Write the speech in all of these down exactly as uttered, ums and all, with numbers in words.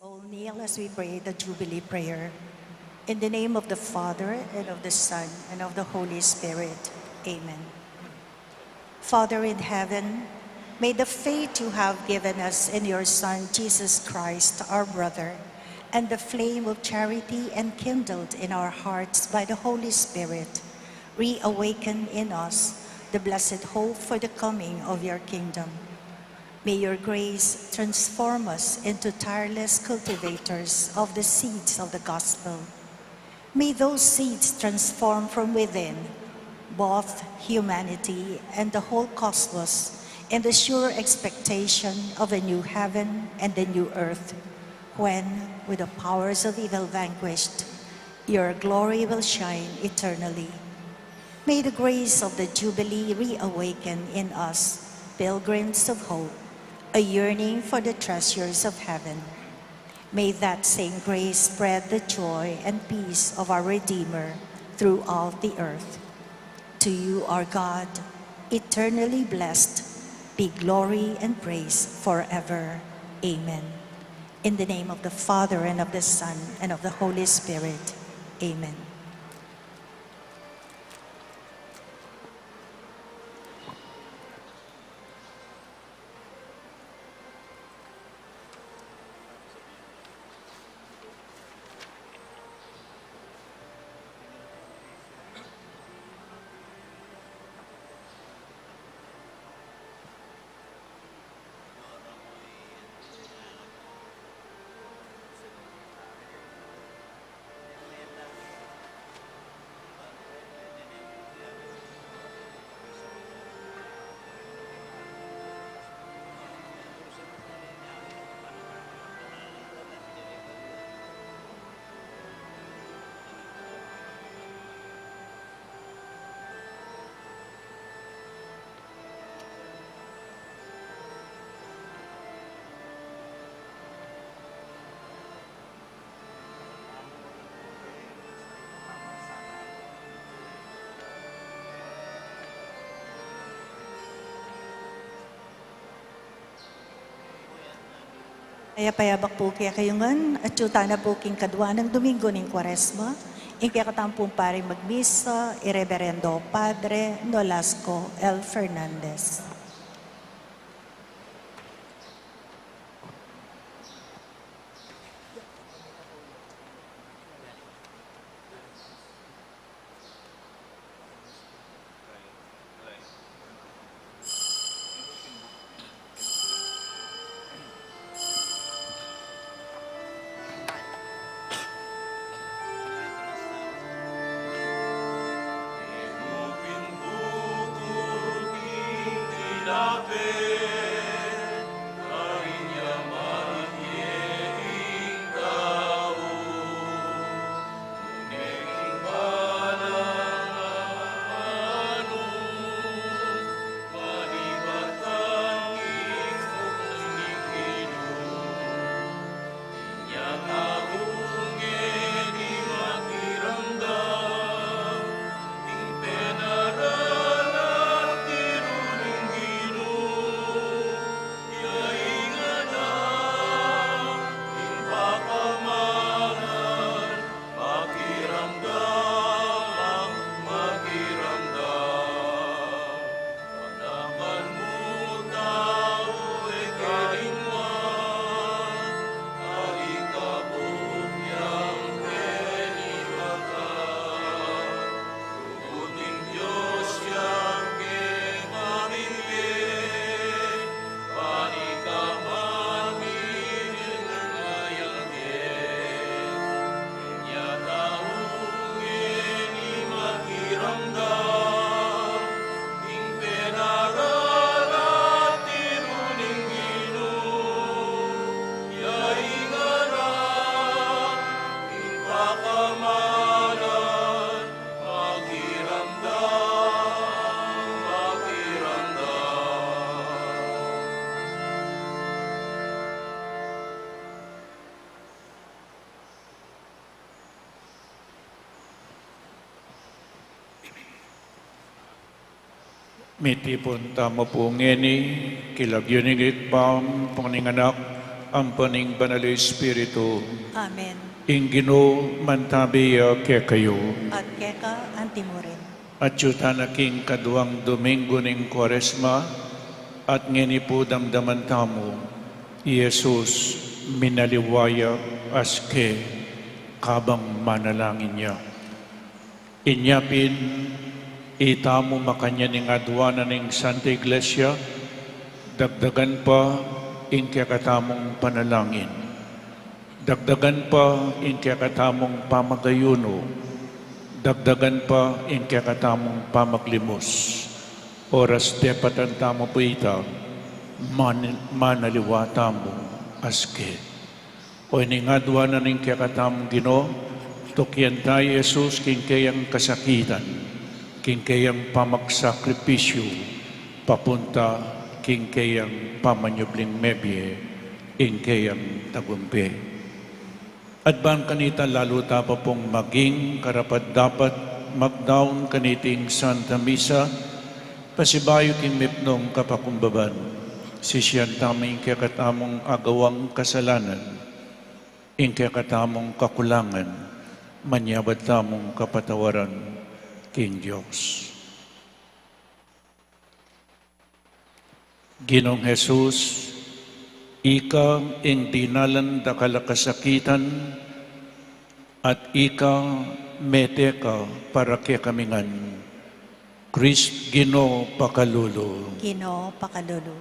All kneel as we pray the Jubilee prayer. In the name of the Father, and of the Son, and of the Holy Spirit. Amen. Father in heaven, may the faith you have given us in your Son, Jesus Christ, our brother, and the flame of charity enkindled in our hearts by the Holy Spirit, reawaken in us the blessed hope for the coming of your kingdom. May your grace transform us into tireless cultivators of the seeds of the gospel. May those seeds transform from within both humanity and the whole cosmos in the sure expectation of a new heaven and a new earth, when, with the powers of evil vanquished, your glory will shine eternally. May the grace of the Jubilee reawaken in us, pilgrims of hope, a yearning for the treasures of heaven. May that same grace spread the joy and peace of our Redeemer throughout the earth. To you, our God, eternally blessed, be glory and praise forever. Amen. In the name of the Father, and of the Son, and of the Holy Spirit. Amen. Mayap a yabak pu kekayu ngan, at yu tana pu king kadua nang Domingo ning Kuaresma, ing kekatamu pung paring magmisa, i Reverendo Padre Nolasco L. Fernandez. Mitipun tamu pu ngeni king lagyu ning Ibpa ampong ning Anak Ampo ning Banal a Espiritu. Amen. Ing Ginu mantabi ya kekayu. At keka antimurin. Atyu tana king kaduang Domingo ning Kuaresma, at ngeni pu damdaman tamu, i Jesus minaliwa ya aske kabang manalangin ya. Inya pin, itamu makanyan ing aduanan ning Santa Iglesia, dagdagan pa ing kekatamung panalangin, dagdagan pa ing kekatamung pamagayunu, dagdagan pa ing kekatamung pamaglimus. Oras depatan tamu pu ita, man-, manaliwa tamu aske. O ining aduanan ning kekatamung Ginu, tukian ta i Jesus king keyang kasakitan, king keyang pamagsakripisyu, papunta king keyang pamanyubling mebie, ing keyang tagumpe. At ban kanita lalu ta pa pung maging karapat-dapat magdaun kaniting Santa Misa, pasibayu king mipnung kapakumbaban, sisian tamu ing kekatamung agawang kasalanan, ing kekatamung kakulangan, manyawad tamung kapatawaran king Dios. Ginung Jesus, ika ing dinalan dakal a kasakitan, at ika mete ka para kekami ngan. Krist-, Ginu pakalulu. Ginu pakalulu.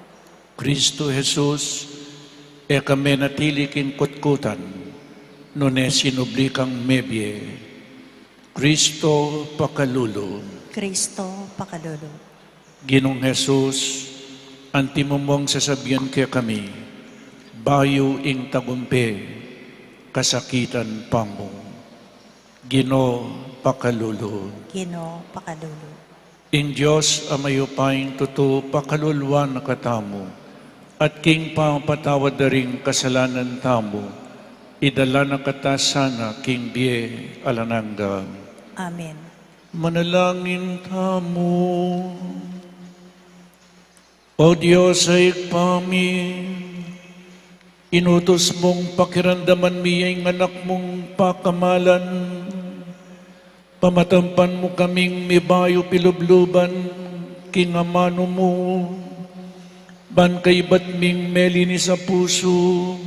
Kristu Jesus, e ka menatili king kutkutan, nune sinubli kang mebie. Kristu pakalulu. Kristu pakalulu. Ginung Jesus, antimo mung sasabian kekami, bayu ing tagumpe, kasakitan pa mu. Ginu pakalulu. Ginu pakalulu. Ing Dios a mayupayang tutu pakaluluan na katamu, at king pamapatawad da ring kasalanan tamu, idala na kata sana king bie alang angga. Amen. Manalangin tamu. O Dios a Ibpa mi, inutus mung pakiramdaman mi ya ing anak mung pakamalan, pamatampan mu kaming mibayu pilubluban king amanu mu, ban kaibat ming melinis a pusu,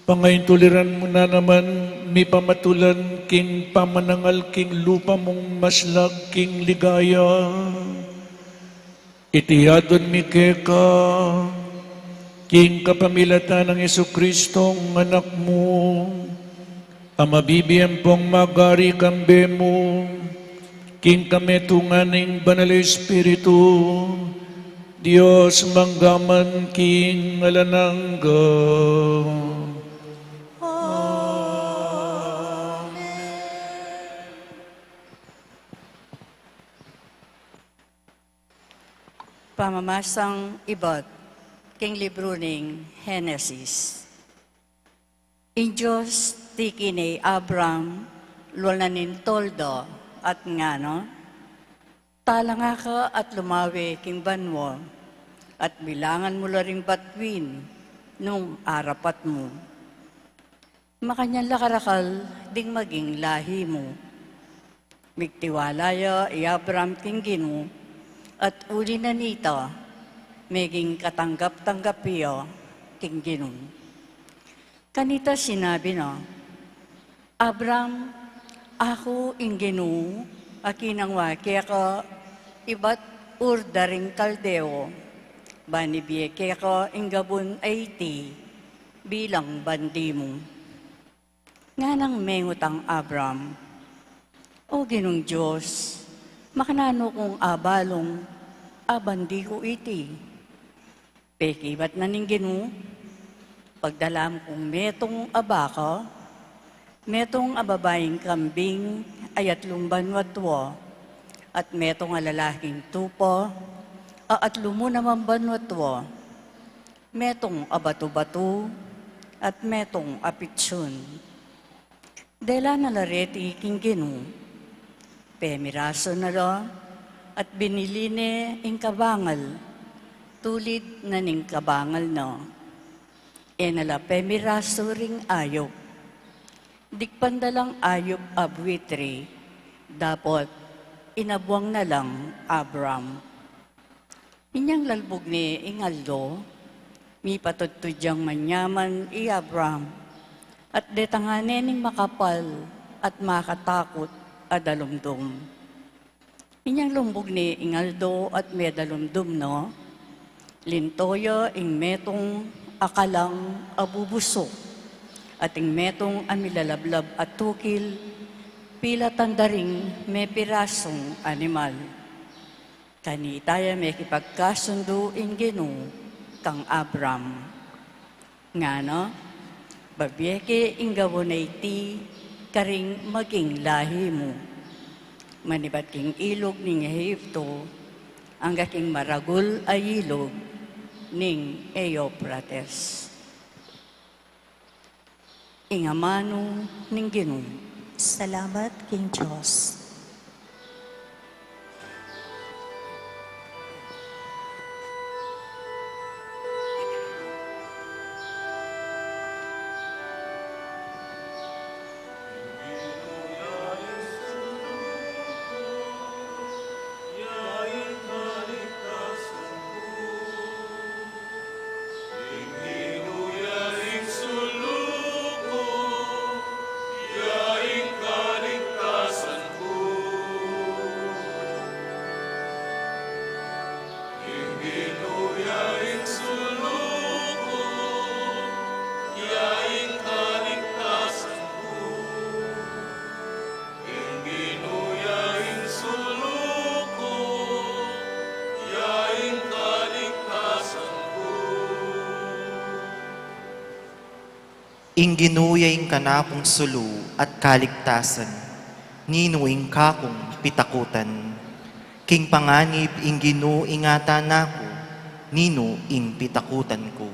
pangaintuliran mu na naman mi pamatulan king pamanangal king lupa mung maslag king ligaya. Iti adwan mi keka, king kapamilatan nang Jesucristong Anak mu, a mabibie ampong magari kambe mu, king kametungan ning Banal a Espiritu, Dios mangga man king alang angga. Amen. Pamamasang ibat king libru ning Henesis. Ing Dios tiki ne i Abram lua na ning toldo at ngana, talanga ka at lumawe king banua, at bilangan mu la ring batuin nung arapat mu. Makanyan la karakal ding maging lahi mu. Migtiwala ya i Abram king Ginu, at uli na nita, meging katanggap-tanggap ya king Ginu. Kanita sinabi na, Abram, aku ing Ginu a kinangwa keka ibat Ur da ring Kaldeo, ban ibie keka ing gabun a iti bilang bandi mu. Nganang mengut nang Abram, O Ginung Dios, makananu kung abalung a bandi ku iti? Pekibat na ning Ginu, pagdalam kung metung a baka, metung a babaing kambing a atlung banua tua, at metung a lalaking tupa a atlu mu namang banua tua, metung a batu-batu, at metung a pitsun. Dela na la reti king Ginu, pemirasu na la, at binili ne ing kabangal, tulid na ning kabangal na. E na la pemirasu ring ayup. Dikpan da lang ayup a buitre, dapot inabuang na lang Abram. Inyang lalbug ne ing aldo, mipatudtud yang manyaman i Abram, at detang ne ning makapal at makatakut a dalumdum. Inyang lumbug ne ing aldo at medalumdum na, linto ya ing metung a kalang a bubusuk, at ing metung a milalablab a tukil, pilatan da ring mepirasung animal. Kanita ya mekipagkasundu ing Ginu kang Abram. Ngana, babie ke ing gawun a iti karing maging lahi mu, manibat king ilug ning Ehipto, angga king maragul a ilug ning Eufrates. Ing amanu ning Ginu. Salamat king Dios. Ing Ginu ya ing kanakung sulu at kaligtasan, ninu ing kakung pitakutan? King panganib ing Ginu ing ata naku, ninu ing pitakutan ku?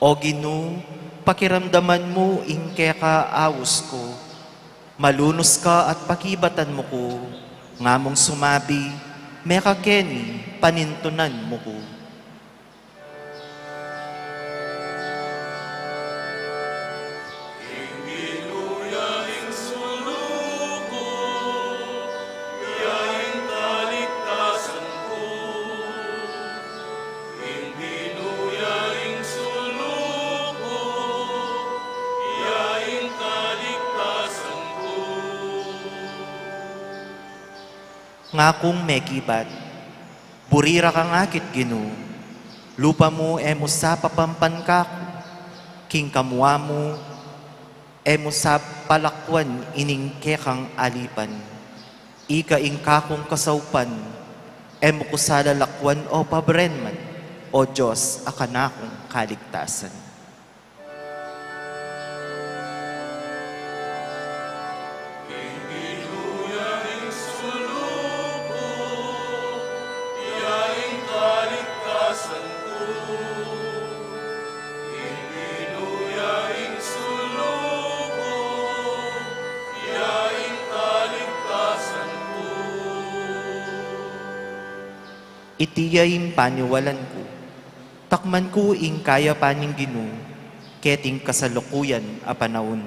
O Ginu, pakiramdaman mu ing keka aus ku. Malunus ka at pakibatan mu ku, nga mung sumabi, mekakeni panintunan mu ku. Ngakung mekibat, buri ra kang akit, Ginu, lupa mu e mu sa papampan kaku, king kamua mu e mu sa palakuan ining kekang alipan. Ika ing kakung kasaupan, e mu ku sa lalakuan o pabrenman, O Dios a kanakung kaligtasan. Iti ya ing paniwalan ku. Takman ku ing kayapan ning Ginu, keting kasalukuyan a panaun.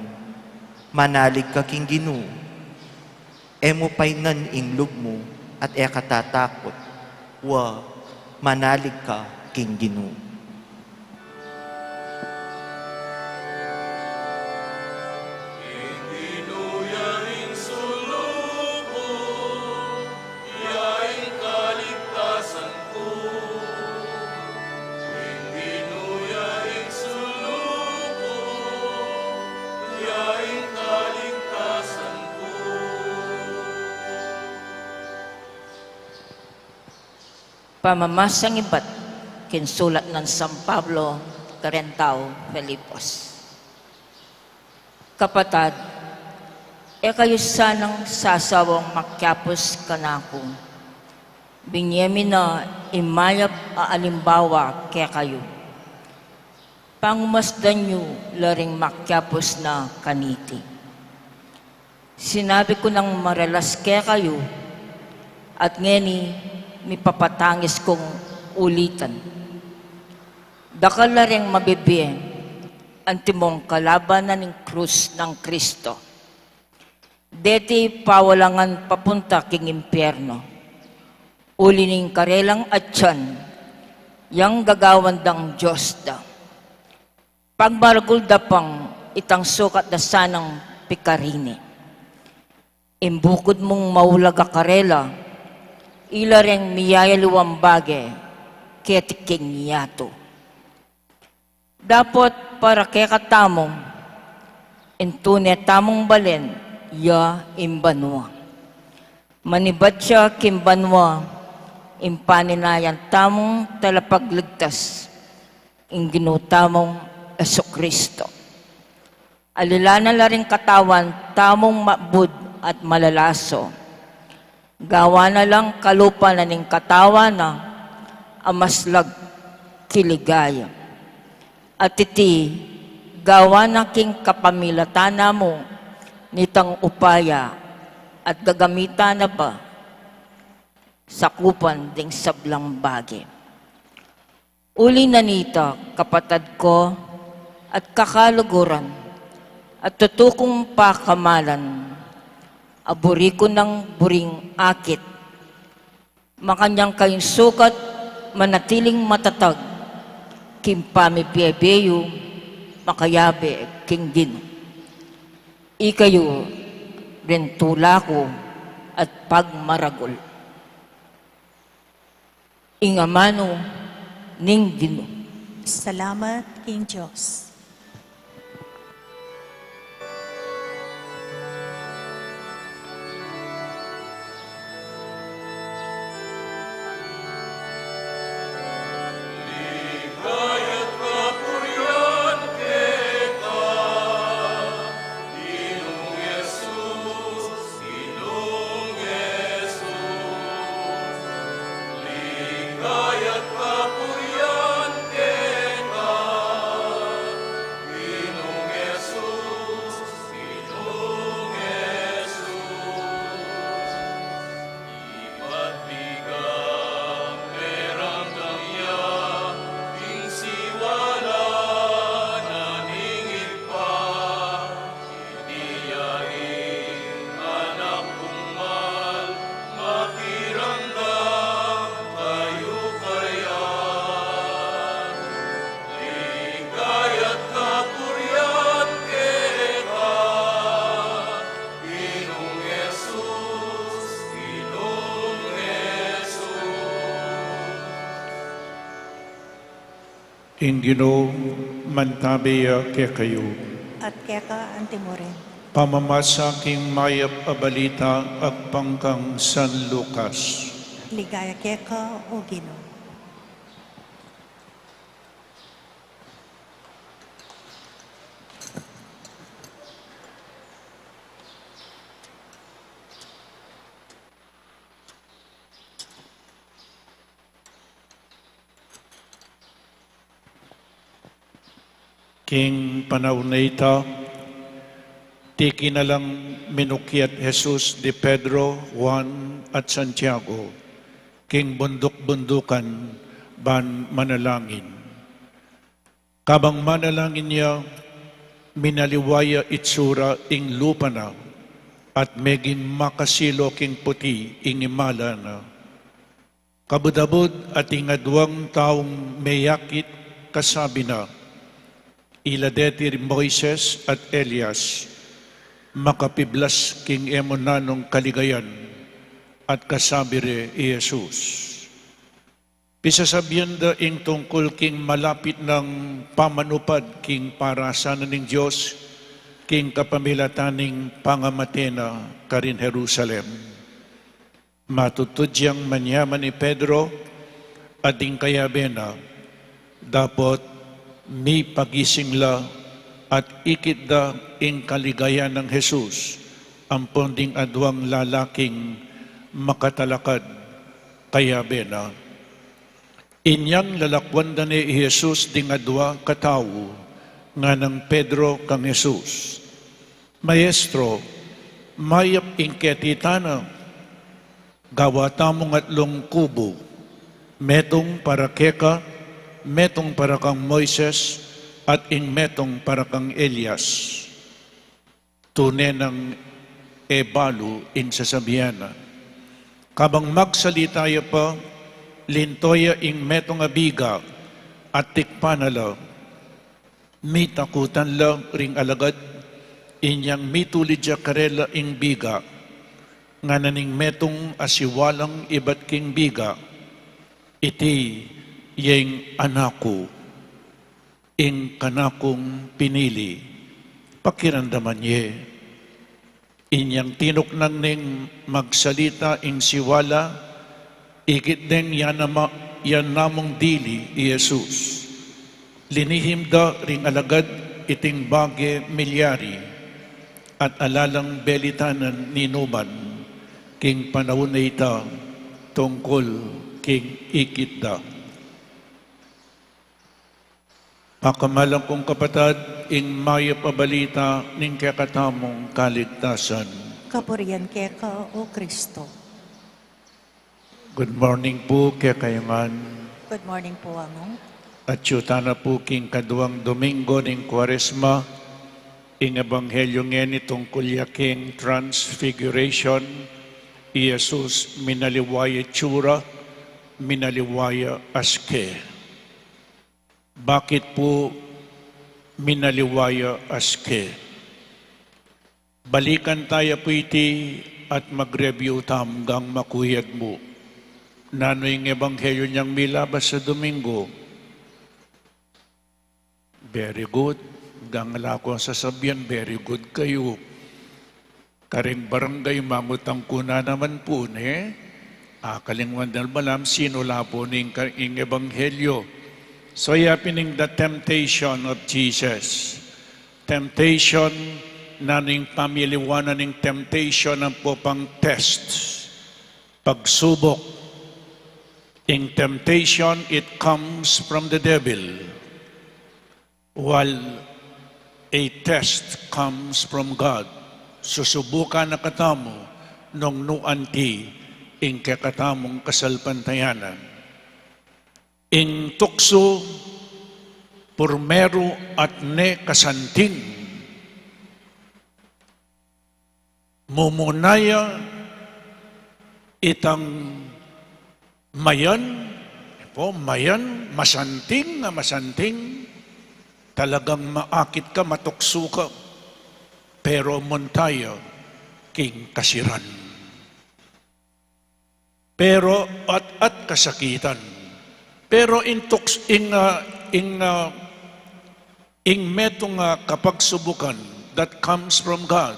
Manalig ka king Ginu, e mu painan ing lub mu, at e ka tatakut. Wa, manalig ka king Ginu. Pamamasang ibat king sulat nang San Pablo kareng taga Filipos. Kapatad, E kayu sanang sasawang makiapus kanaku. Binie mi na ing mayap a alimbawa kekayu. Pangumasdan yu la ring makiapus na kaniti. Sinabi ku nang maralas kekayu, at ngeni mipapatangis kung ulitan. Dakal la ring mabibie antimong kalaban na ning krus nang Kristo. Deti pawalangan papunta king impierno. Uli ning karelang atyan, yang gagawan dang Dios da. Pagmaragul da pang itang sukat da sanang pikarini. Ing bukud mung maulag a karela, ila reng miyayaliwang bage keti king yatu. Dapot para kekatamu, ing tune tamung balen ya ing banua. Manibat ya king banua ing paninayan tamung talapagligtas, ing Ginu tamung Jesucristo. Alilan na la ring katawan tamung mabud at malalaso. Gawan na lang kalupa na ning katawan na a maslag king ligaya. At iti, gawan na king kapamilatan na mu nitang upaya at gagamitan na ba sakupan ding sablang bage. Uli na nita, kapatad ko at kakaluguran at tutukong pakamalan, a buri ku nang buring akit, makanyan kayung sukat manatiling matatag king pamibie-bie yu makayabe king Ginu. Ikayu ring tula ku at pagmaragul. Ing amanu ning Ginu. Salamat king Dios. Ing Ginu mantabi ya kekayu. At keka antimurin. Pamamasa king mayap a balita agpang kang San Lucas. Ligaya keka, O Ginu. King panaun a ita, tiki na lang minukyat Jesus di Pedro, Juan, at Santiago king bunduk-bundukan ban manalangin. Kabang manalangin ya, minaliwa ya itsura ing lupa na, at meging makasilu king puti ing imala na. Kabud-abud at ing aduang taung meyakit kasabi na, "Ila deti i Moises at Elias, makapiblas king e mu nanung kaligayan." At kasabi re i Jesus. Pisasabian da ing tungkul king malapit nang pamanupad king parasan na ning Dios, king kapamilatan ning pangamate na karin Jerusalem. Matutud yang manyaman i Pedro at ing kayabe na, dapot mipagising la at ikit da ing kaligayan nang Jesus ampon ding aduang lalaking makatalakad kayabe na. Inyang lalakwan da ne i Jesus ding adua katau, nganang Pedro kang Jesus, "Maestro, mayap ing keti tana, gawa tamung atlung kubu, metung para keka, metung para kang Moises, at ing metung para kang Elias." Tune nang e balu ing sasabian na. Kabang magsalita ya pa, linto ya ing metung a biga at tikpan na la. Mitakutan la ring alagad, inyang mitulid ya karela ing biga, ngana ning metung a siwalang ibat king biga, "Iti ya ing Anak ku, ing kanakung pinili, pakiramdaman ye." Inyang tinuknang neng magsalita ing siwala, ikit deng yan na ma-, yan namung dili i Jesus. Linihim da ring alagad iting bage milyari, at ala lang belitanan ninuman king panaun a ita tungkul king ikit da. Pakamalan kung kapatad, ing mayap a balita ning kekatamung kaligtasan. Kapurian keka, O Kristo. Good morning pu kekayu ngan. Good morning pu, Among. Atyu tana pu king kaduang Domingo ning Kuaresma, ing Ebanghelyo ngeni tungkul ya king Transfiguration, i Jesus minaliwa ya itsura, minaliwa ya aske. Bakit pu minaliwa ya aske? Balikan taya pu iti at mag-review tamu gang makuyad mu. Nanu ing ebanghelyo nang milabas a Domingo? Very good. Gang ala kung sasabian, very good kayu. Karing barangay, mangutang ku na naman pu, ne? Akalingwan dal balam sinula pu ning ka-, ing ebanghelyo. So, ya pin ing the temptation of Jesus. Temptation, nanu ing pamiliwanan ning temptation? Ampo pang test, pagsubok. Ing temptation, it comes from the devil. While a test comes from God, susubukan na katamu nung nu anti ing kekatamung kasalpantayanan. Ing tuksu, purmeru at ne kasanting. Mumuna ya itang mayan, po, mayan, masanting a masanting, talagang maakit ka, matuksu ka, pero munta ya king kasiran. Pero at, at kasakitan. Pero ing tuks-, ing, ah, ing, ah, ing metung a kapagsubukan that comes from God,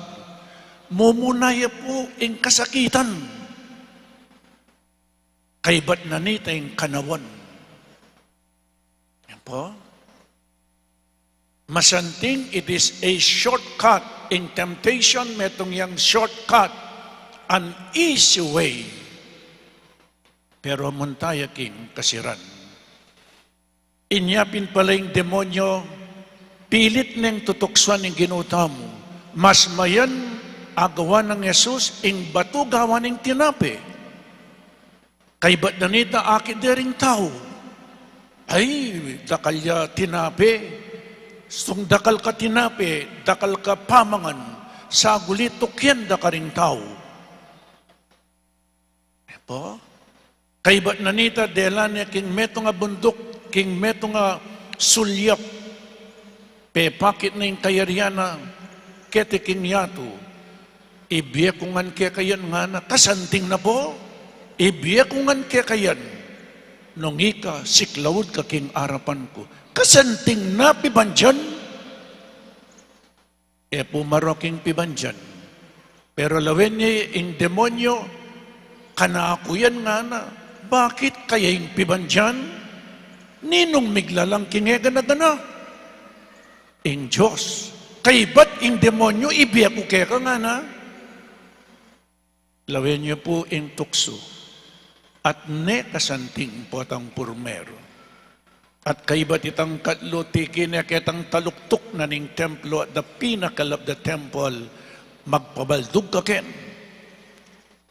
mumuna ya pu ing kasakitan. Kaybat na nita ing kanawan. Yan po. Masanting, it is a shortcut. Ing temptation, metung yang shortcut, an easy way. Pero munta ya king kasiran. Inya pin pala ing demonyo, pilit neng tutuksuan ing Ginu tamu. Mas mayan a gawan nang Jesus ing batu gawan ning tinape. Kaybat na nita, akit de ring tau. Ay, dakal ya tinape. Sung dakal ka tinape, dakal ka pamangan, sagulit tukyan da karing tau. Epo? Kaybat na nita, dela ne king metung a bunduk, king metung a sulyap. Pepakit na ing kayarian na keti king yatu. Ibie ku ngan keka yan, ngana, kasanting na po. Ibie ku ngan keka yan. Nung ika, siklaud ka king arapan ku. Kasanting na pibandian. E pu marok ing pibandian. Pero lawen ne ing demonyo, kanaku yan, ngana, bakit kaya ing pibandian? Ninung miglalang king e gana-gana? Ing Dios. Kaybat ing demonyo, ibie ku keka, ngana. Lawen yu pu ing tuksu. At ne kasanting potang purmeru. At kaybat itang katlu, tiki ne ketang taluktuk na ning templo at the pinnacle of the temple, magpabaldug ka ken.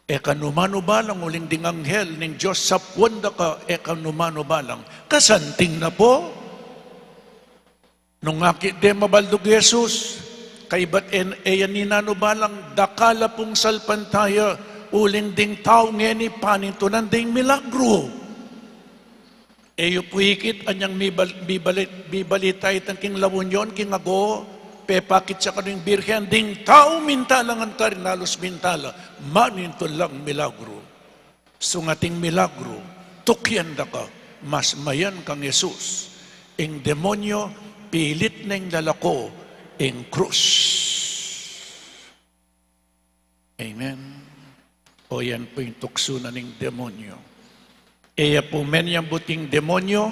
E ka nu manu balang, uling ding anghel ning Dios sapwan da ka, e ka nu manu balang. Kasanting na pu. Nung akit de mabaldug Jesus, kaybat e, e ya ninanu balang, dakal a pung salpantaya, uling ding tau ngeni panintunan ding milagru. E yu pu ikit anyang mibal-, mibali-, mibalita itang king La Union, king ago, pepakit ya kanu ing Birhen, ding tau minta la ngan karin, alus minta la, manintun lang milagru. Sungating milagru, tukian da ka, mas mayan kang Jesus. Ing demonyo, pilit neng lalako ing krus. Amen. O yan pu ing tuksu na ning demonyo. E ya pu menyambut ing demonyo,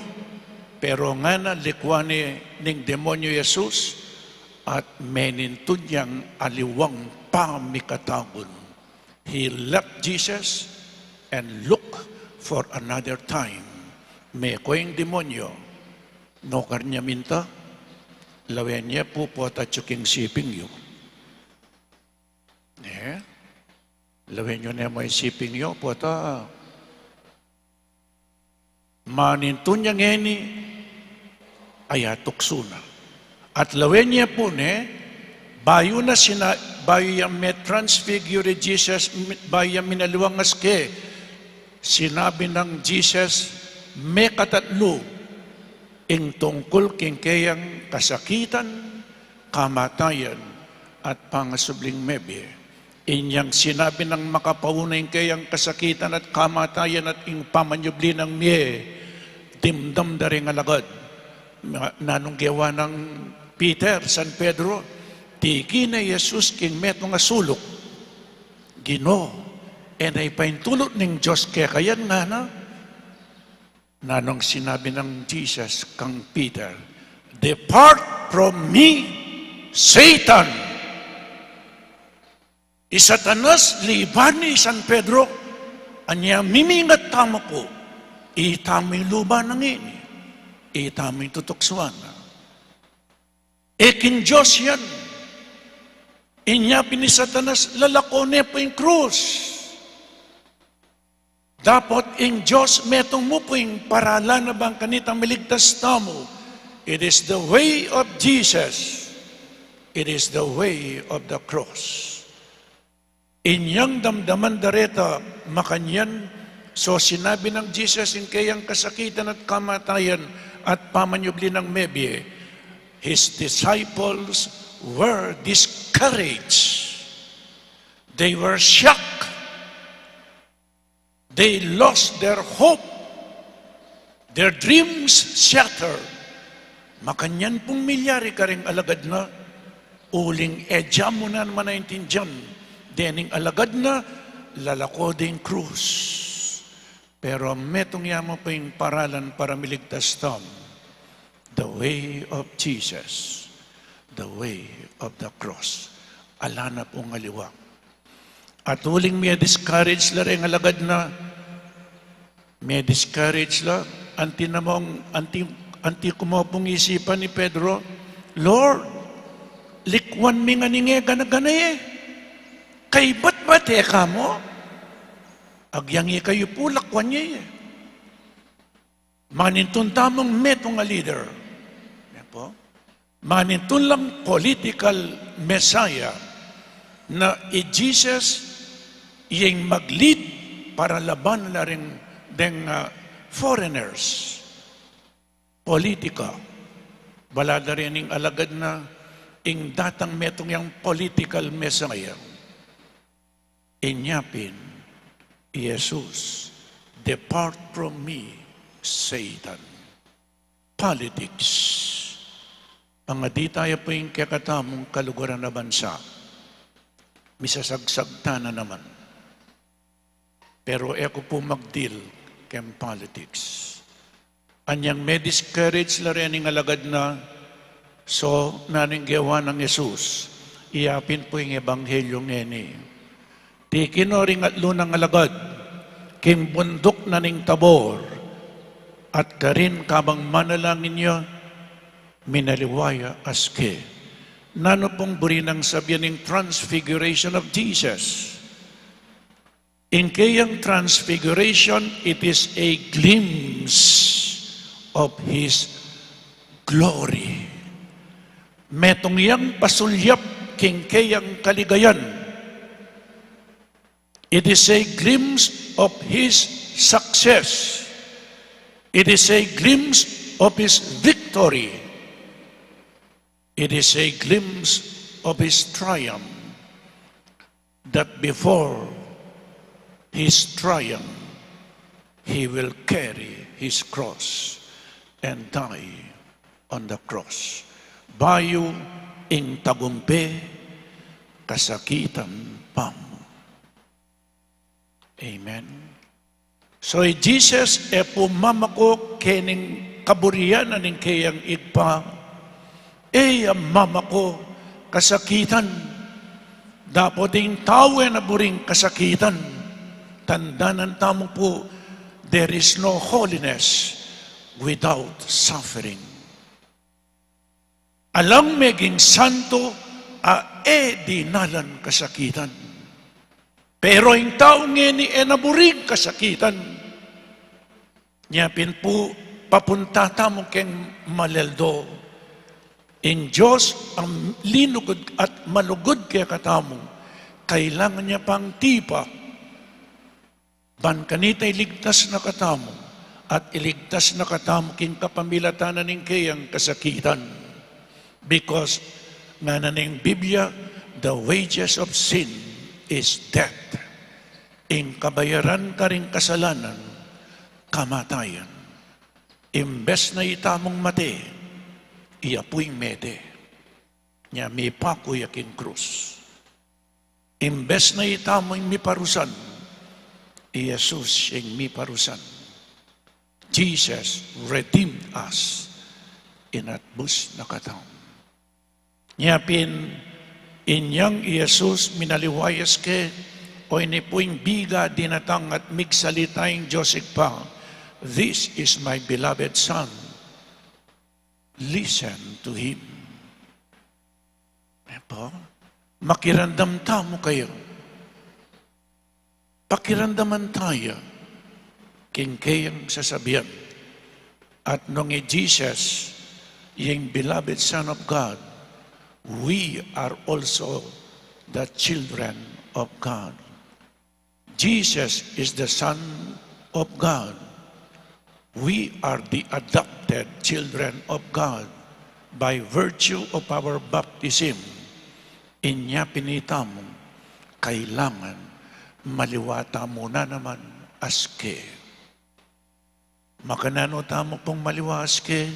pero ngana likwan ne ning demonyo Jesus, at menintun yang aliwang pamikatagun. He left Jesus and look for another time. Meko ing demonyo, nukar ne minta, lawen ye pu pota tsuking siping yu. Eh? Lawen yu ne mu ing siping yu, pota manintun ya ngeni, aya tuksu na. At lawen ye pu ne, bayu na sina-, bayu yang me-transfigure Jesus, mi-, bayu yang minaliwang aske, sinabi nang Jesus, mekatatlu, ing tungkul king keyang kasakitan, kamatayan, at pangasubling mebie. Inyang sinabi nang makapauna ing keyang kasakitan at kamatayan at ing pamanyubli nang mie, dimdam da ring alagad. Na-, nanung gewa nang Peter, San Pedro, tiki ne Jesus king metung a suluk. Ginu, e na ipaintulut ning Dios keka yan, ngana. Nanung sinabi nang Jesus kang Peter, "Depart from me, Satan." I Satanas, liban ne i San Pedro, anya mimingat tamu pu, itamu ing luba na ngeni, itamu ing tutuksuan na. E king Dios yan. Inya pin i Satanas, lalako ne pu ing krus. Dapot ing Dios metung mu pu ing paralan a bang kanitang miligtas tamu. It is the way of Jesus. It is the way of the cross. Inyang damdaman da reta makanyan, so sinabi nang Jesus ing keyang kasakitan at kamatayan at pamanyubli nang mebie, his disciples were discouraged. They were shocked. They lost their hope. Their dreams shattered. Makanyan pung milyari karing alagad na, uling e da mu naman aintindian, dening alagad na, lalako ding krus. Pero metung ya mu pu ing paralan para miligtas tamu. The way of Jesus. The way of the cross. Ala na pung aliwa. At uling me-discourage la reng alagad na, me-discourage la, anti namung, anti, anti ku mu pung isipan i Pedro, "Lord, likwan mi ngan ing e gana-gana e. Kaybat ba te ka mu? Agyang ikayu pu lakwan ye e." Manintun tamung metung a leader. Yan pu. Manintun lang political Messiah na i Jesus ing mag-lead para laban la ring deng, ah, foreigners. Politika. Bala da rin ing alagad na ing datang metung yang political Messiah. Inya pin, Jesus, "Depart from me, Satan." Politics. Pangadi taya pu ing kekatamung kaluguran a bansa. Misasagsag ta na naman. Pero e ku pu mag-deal keng politics. Anyang me-discourage la rening alagad na, so, nanung gewa nang Jesus, iya pin pu ing ebanghelyo ngeni. Tikinan no ring atlu nang alagad king bunduk na ning Tabor, at karin kabang manalangin ya, minaliwa ya aske. Nanu pung buri nang sabian ning transfiguration of Jesus? Ing keyang transfiguration, it is a glimpse of His glory. Metung yang pasulyap king keyang kaligayan. It is a glimpse of His success. It is a glimpse of His victory. It is a glimpse of His triumph, that before His triumph, He will carry His cross and die on the cross. Bayu ing tagumpe kasakitan pa mu. Amen. So, i Jesus e pu mamako kening kaburian na ning keyang Ibpa, e ya mamako kasakitan. Dapot ing tau e na buring kasakitan, tandanan tamu pu, there is no holiness without suffering. Alang meging santo a e dinalan kasakitan. Pero ing tau ngeni e na buring kasakitan. Nya pin pu, papunta tamu keng malaldo. Ing Dios a linugud at malugud kekatamu, kailangan ya pang tipa. Ban kanita iligtas na katamu, at iligtas na katamu king kapamilatan na ning keyang kasakitan. Because ngana ning Biblia, "The wages of sin is death." Ing kabayaran karing kasalanan, kamatayan. Imbes na itamung mate, iya pu ing mete. Nya mipaku ya king krus. Imbes na itamu ing miparusan, i Jesus ing miparusan. Jesus redeemed us. Inatbus na katamu. Nya pin, inyang i Jesus minaliwa ya aske, o ini pu ing biga dinatang at migsalita ing Dios Ibpa, "This is my beloved Son. Listen to Him." E pu, makiramdam tamu kaya. Pakiramdaman taya king keyang sasabian. At nung i Jesus, ing beloved Son of God, we are also the children of God. Jesus is the Son of God. We are the adopted children of God by virtue of our baptism. Inya pin itamu, kailangan maliwa tamu na naman aske. Makananu tamu pung maliwa aske?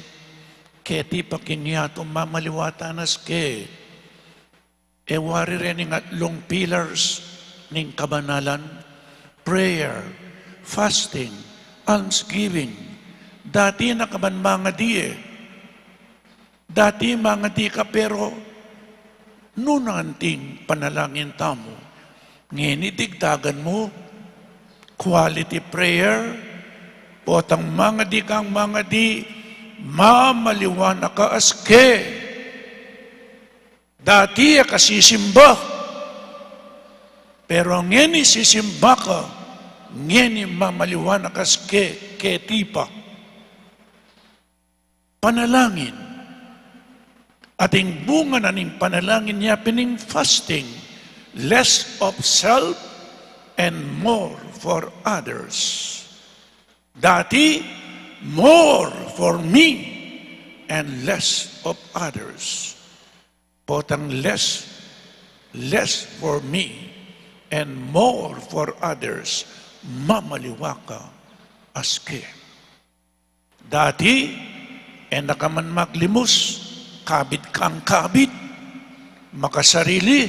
Keti pa king yatu mamaliwa tana aske. E wari re ning atlung pillars ning kabanalan, prayer, fasting, almsgiving. Dati na ka ban mangadi e. Dati mangadi ka, pero nanu anting panalangin tamu? Ngeni digdagan mu, quality prayer, potang mangadi kang mangadi, mamaliwa na ka aske. Dati e ka sisimba, pero ngeni sisimba ka, ngeni mamaliwa na ka aske, keti pa. Panalangin. At ing bunga na ning panalangin ya pin ing fasting, less of self and more for others. Dati, more for me and less of others. Potang less, less for me and more for others, mamaliwa ka aske. Dati, e na ka man maglimus, kabit kang kabit, makasarili,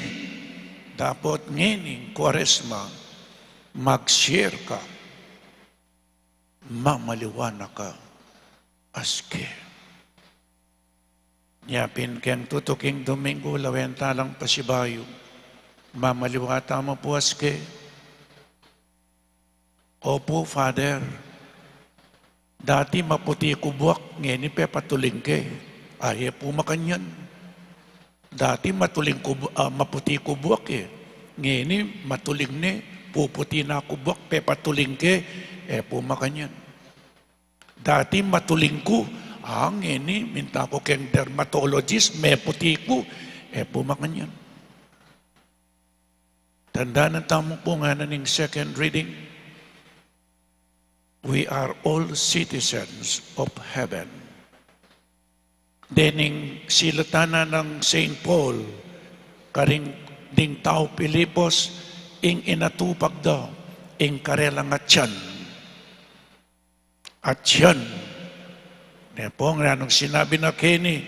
dapot ngening Kuaresma, mag-share ka, mamaliwa na ka aske. Nya pin keng tutuking Dominggu, lawen ta lang pasibayu, mamaliwa tamu pu aske, "Opo, Father. Dati maputi ku buak, ngeni pepatuling ke." Ay, e pu makanyan. "Dati matuling ku bu-, ah, maputi ku buak e. Ngeni matuling ne, puputi na ku buak, pepatuling ke." E pu makanyan. "Dati matuling ku, ah, ngeni minta ku keng dermatologist, meputi ku." E pu makanyan. Tandanan tamu pu ngana ning second reading, we are all citizens of heaven. Dening silatan na nang Saint Paul karing ding tau Filipos, ing inatupag da ing karelang atian. Atian. Ne pu, nganung sinabi na keni,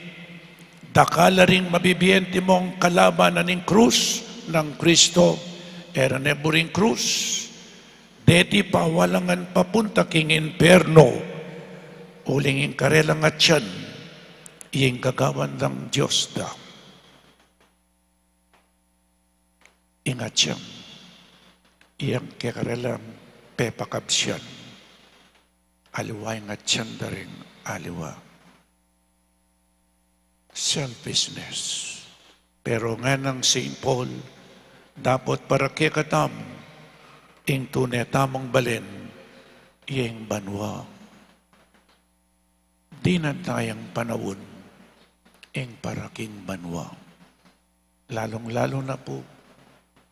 "Dakal la ring mabibie antimong kalaban na ning krus nang Kristo, e ra ne buring krus. Deti pawalangan papunta king impierno, uling ing karelang atian, ing gagawan dang Dios da." Ing atian, ing kekarelang pepakabsian, aliwa ing atian da ring aliwa. Selfishness. Pero nganang Saint Paul, dapot para kekatamu, ing tune tamung balen, ing banua. Dinan tayang panaun ing para king banua. Lalung-lalu na pu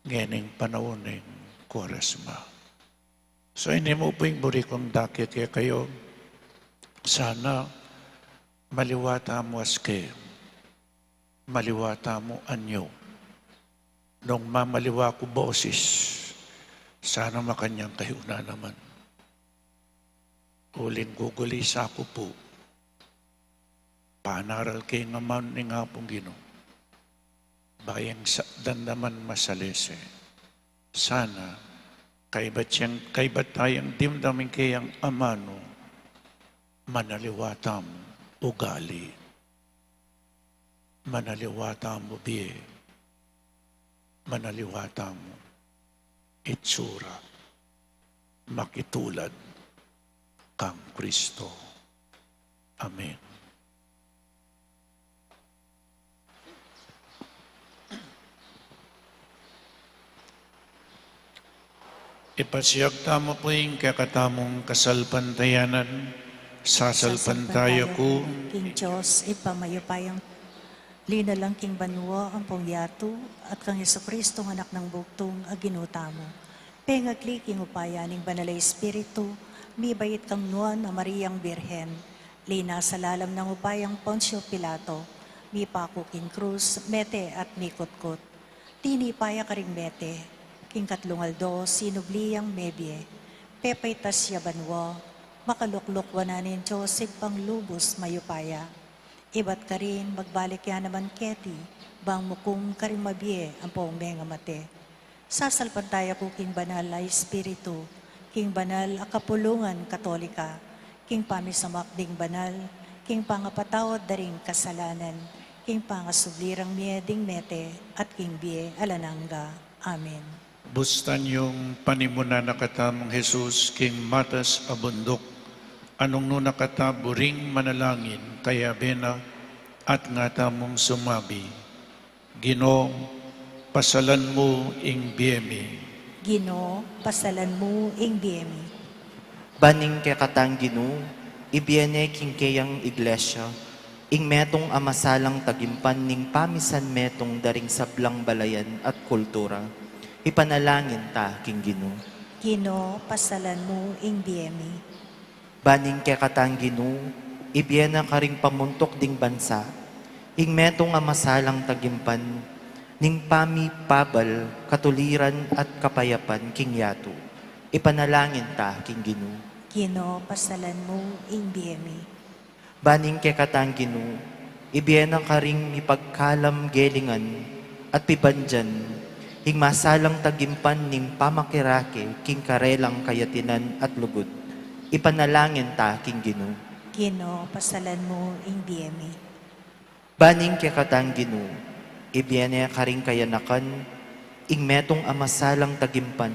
ngening panaun ning Kuaresma. So, ini mu pu ing buri kung dake kekayu, sana maliwa tamu aske, maliwa tamu anyu. Nung mamaliwa ku bosis, sana makanyan kayu na naman. Uling gugulisa ku pu, panaral ke ing amanu ning Apung Ginu, ba yang sa dandaman masalese. Sana kaybat yang, kaybat tayang dimdam ing keyang amanu, manaliwa tamu ugali, manaliwa tamu bie, manaliwa tamu itsura, makitulad kang Kristo. Amen. Ipasiag tamu pu ing kekatamung kasalpantayanan. Sasalpantaya ku king Dios, Ibpa mayupayang linalang king banua ampong yatu, at kang Jesucristo, ing Anak nang bugtung a Ginu tamu. Pengagli king upaya ning Banal a Espiritu, mibait kang Nuan a Mariang Birhen, linasa lalam nang upayang Poncio Pilato, mipaku king krus, mete at mikutkut. Tinipa ya karing mete, king katlung aldo sinubli yang mebie. Pepaitas ya banua, makalukluk wanan ning Dios Ibpang lubus mayupaya. Ibat karin magbalik ya naman keti, bang mukum karing mabie ampong mengamate. Sasalpantaya ku king Banal a Espiritu, king banal a kapulungan Katolika, king pamisamak ding banal, king pangapatawad da ring kasalanan, king pangasubli rang mie ding mete, at king bie alang angga. Amen. Bustan yung panimunan na katamung Jesus king matas a bunduk, a nung nu na kata buring manalangin, kayabe na, at ngana mung sumabi, Ginu, pasalan mu ing bie mi. Ginu, pasalan mu ing bie mi. Ban ing kekatang Ginu, ibie ne king keyang Iglesia, ing metung a masalang tagimpan ning pamisan metung da ring sablang balayan at kultura. Ipanalangin ta king Ginu. Ginu, pasalan mu ing bie mi. Ban ing kekatang Ginu, ibie na karing pamuntuk ding bansa, ing metung a masalang tagimpan ning pamipabal, katuliran at kapayapan king yatu. Ipanalangin ta king Ginu. Ginu, pasalan mu ing bie mi. Ban ing kekatang Ginu, ibie na karing mipagkalam gelingan at pibandian ing masalang tagimpan ning pamakirake king karelang kayatinan at lugud. Ipanalangin ta king Ginu. Ginu, pasalan mu ing bie mi. Ban ing kekatang Ginu, ibie na karing kayanakan ing metung a masalang tagimpan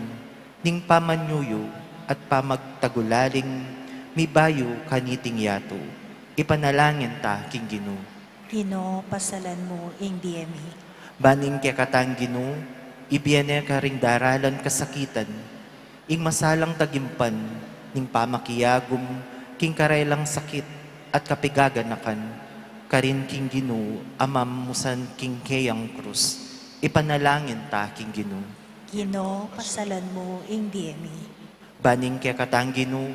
ning pamanyuyu at pamagtagulaling mibayu kaniting yatu. Ipanalangin ta king Ginu. Ginu, pasalan mu ing bie mi. Ban ing kekatang Ginu, ibie ne karing daralan kasakitan, ing masalang tagimpan ning pamakiyagum king karelang sakit at kapigaganakan, karin king Ginu a mamusan king keyang krus. Ipanalangin ta king Ginu. Ginu, pasalan mu ing bie mi. Ban ing kekatang Ginu,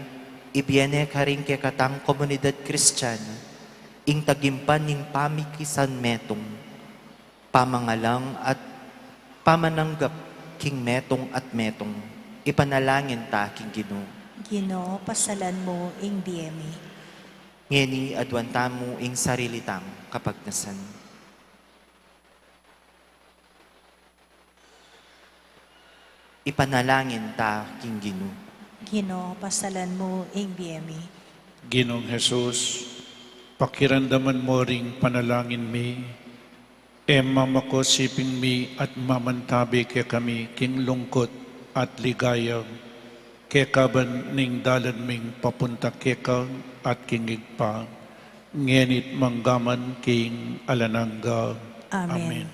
ibie ne karing kekatang komunidad Kristiana ing tagimpan ning pamikisan metung, pamangalang at pamananggap king metung at metung. Ipanalangin ta king Ginu. Ginu, pasalan mu ing bie mi. Ngeni aduan tamu ing sarili tang kapagnasan. Ipanalangin ta king Ginu. Ginu, pasalan mu ing bie mi. Ginung Jesus, pakiramdaman mu ring panalangin mi, e mamakosiping mi at mamantabi kekami king lungkut at ligaya, kekaban ning dalan ming papunta keka at king Ibpa, ngeni't manggaman king alang angga. Amen. Amen.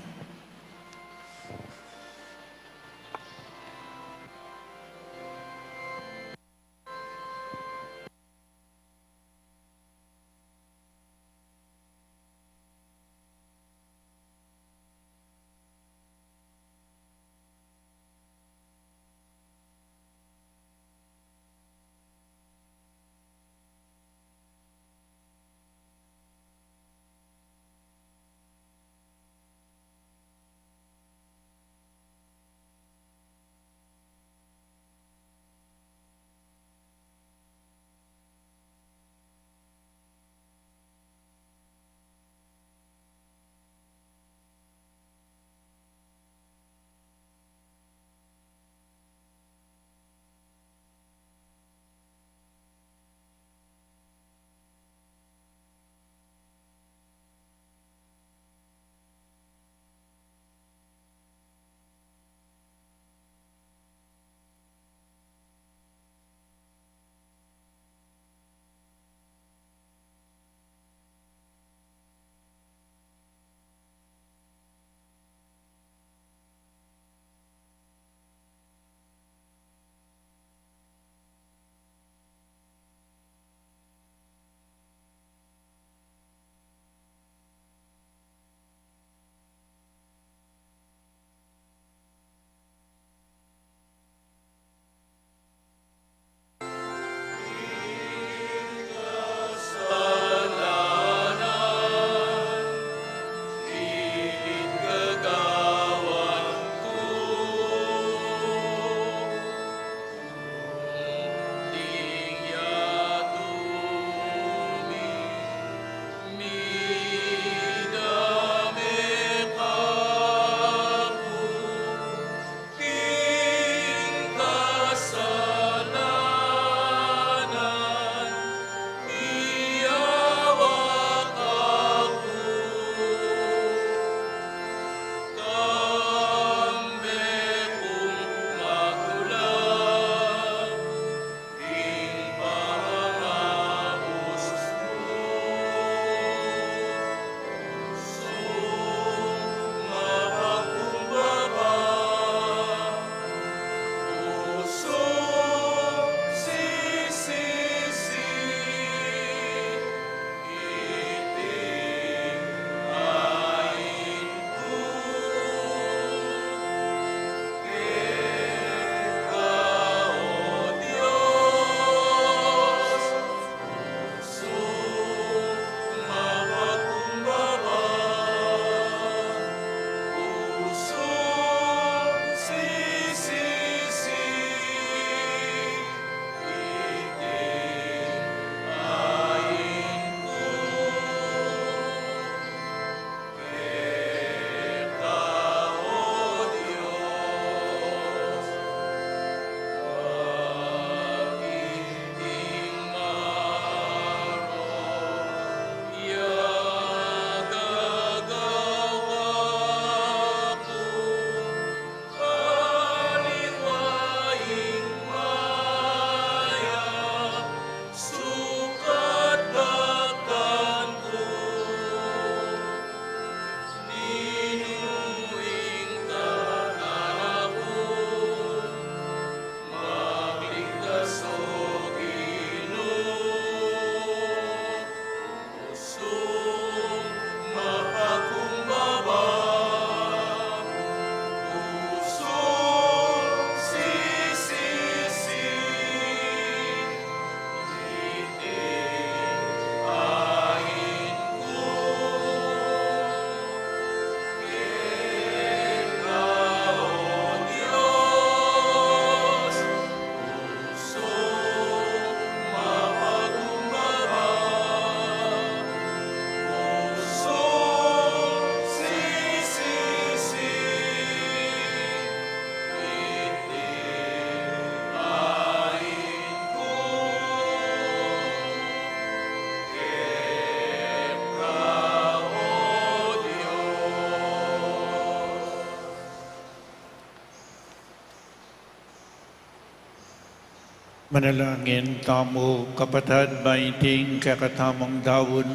Manalangin tamu, kapatad, ba iting kekatamung daun,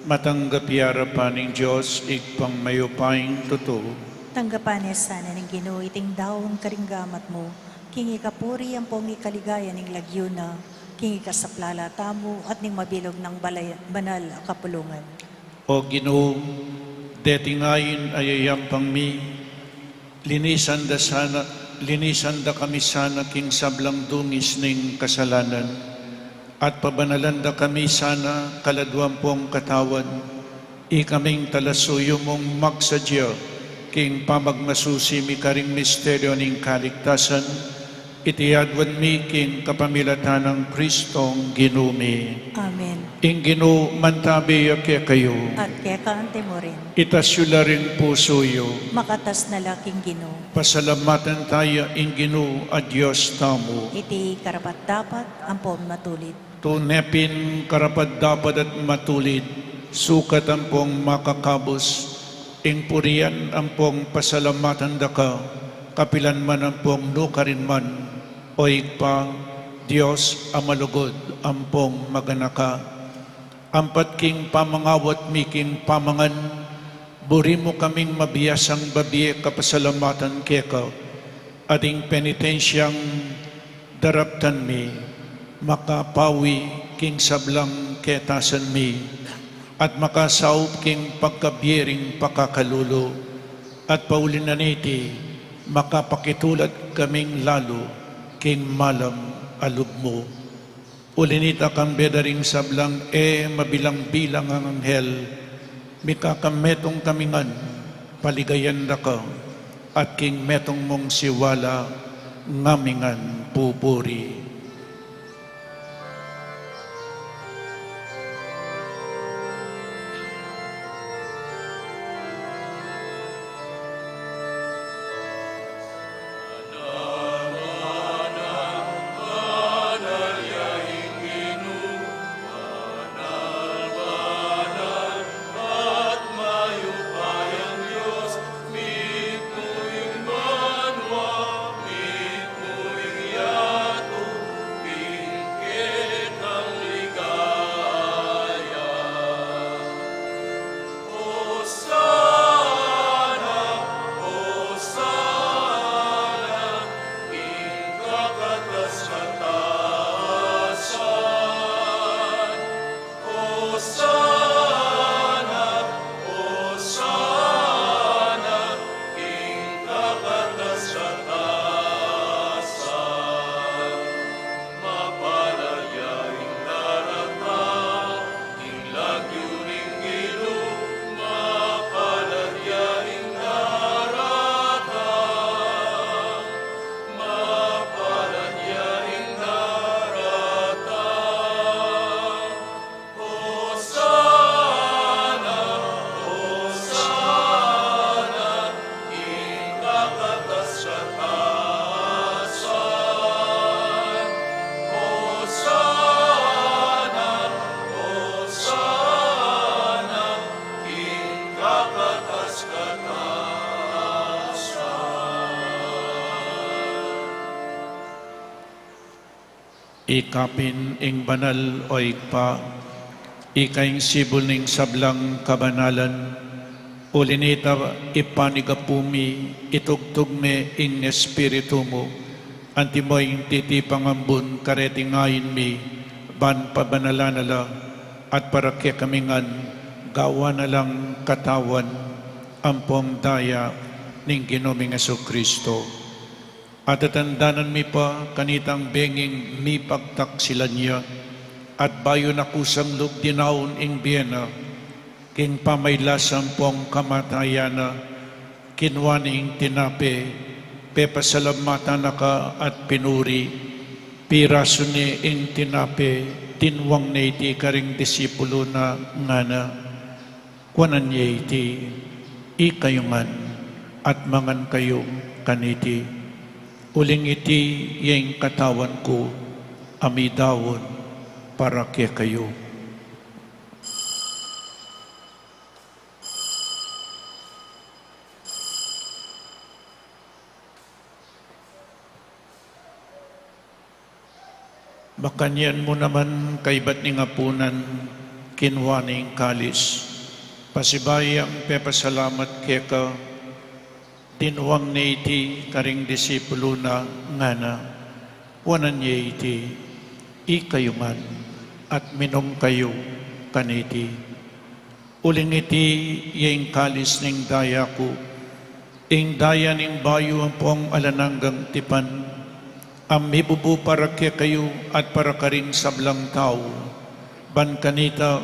matanggap ya arapan ning Dios, Ibpang mayupayang tutu. Tanggapan na sana ning Ginu iting daun karing gamat mu, king ikapuri ampong ikaligaya ning lagyu na, king ikasaplala tamu at ning mabilug nang balay-, banal a kapulungan. O Ginu, deti ngeni a yayampang mi, linisan da sana, linisan da kami sana king sablang dungis ning kasalanan, at pabanalan da kami sana kaladwa ampong katawan, ikaming talasuyu mung magsadya king pamagmasusi mi karing misteryu ning kaligtasan, iti aduan mi king kapamilatan nang Kristong Ginu mi. Amen. Ing Ginu mantabi ya kekayu. At keka anti mu rin. Itas yu la ring pusu yu. Makatas na la king Ginu. Pasalamatan taya ing Ginu a Dios tamu. Iti karapat-dapat ampong matulid. Tune pin karapat-dapat at matulid, sukat ampong makakabus, ing purian ampong pasalamatan da ka, kapilan man ampong nukarin man, O Ibpa, Dios a malugud ampong maganaka. Ampat king pamangawat mi king pamangan, buri mu kaming mabiasang babie kapasalamatan keka, at ing penitensyang daraptan mi, makapawi king sablang ketasan mi, at makasaup king pagkabie ring pakakalulu, at pauli na niti, makapakitulad kaming lalu king malam a lub mu. Uli nita, kambe da ring sablang e mabilang-bilang a anghel, mikakametung kami ngan paligayan da ka, at king metung mung siwala ngami ngan pupuri. Ika pin ing banal, o Ibpa, ika ing sibul ning sablang kabanalan. Uli nita, ipanigapu mi, itugtug me ing Espiritu mu, antimo ing titipang ambun kareti ngeni mi, ban pabanalan na la, at para kekami ngan gawan na lang katawan ampong daya ning Ginu ming Jesucristo. At tatandanan mi pa kanitang benging mipagtaksilan ya, at bayu na kusang lub dinaun ing bie na, king pamailas ampong kamatayan na, kinua ne ing tinape, pepasalamatan na ka at pinuri, pirasu ne ing tinape, tinwang ne iti karing disipulu na, ngana: Kuanan ye iti, ikayu ngan, at mangan kayu kaniti. Uling iti ya ing katawan ku a midaun para kekayu. Makanyan mu naman kaybat ning apunan, kinua ne ing kalis, pasibayu yang pepasalamat keka, dinuang ne iti karing disipulu na, ngana: Wanan ye iti, ikayu ngan, at minum kayu kaniti. Uling iti ya ing kalis ning daya ku, ing daya ning bayu ampong alang anggang tipan, a mibubu para kekayu at para karing sablang tau, ban kanita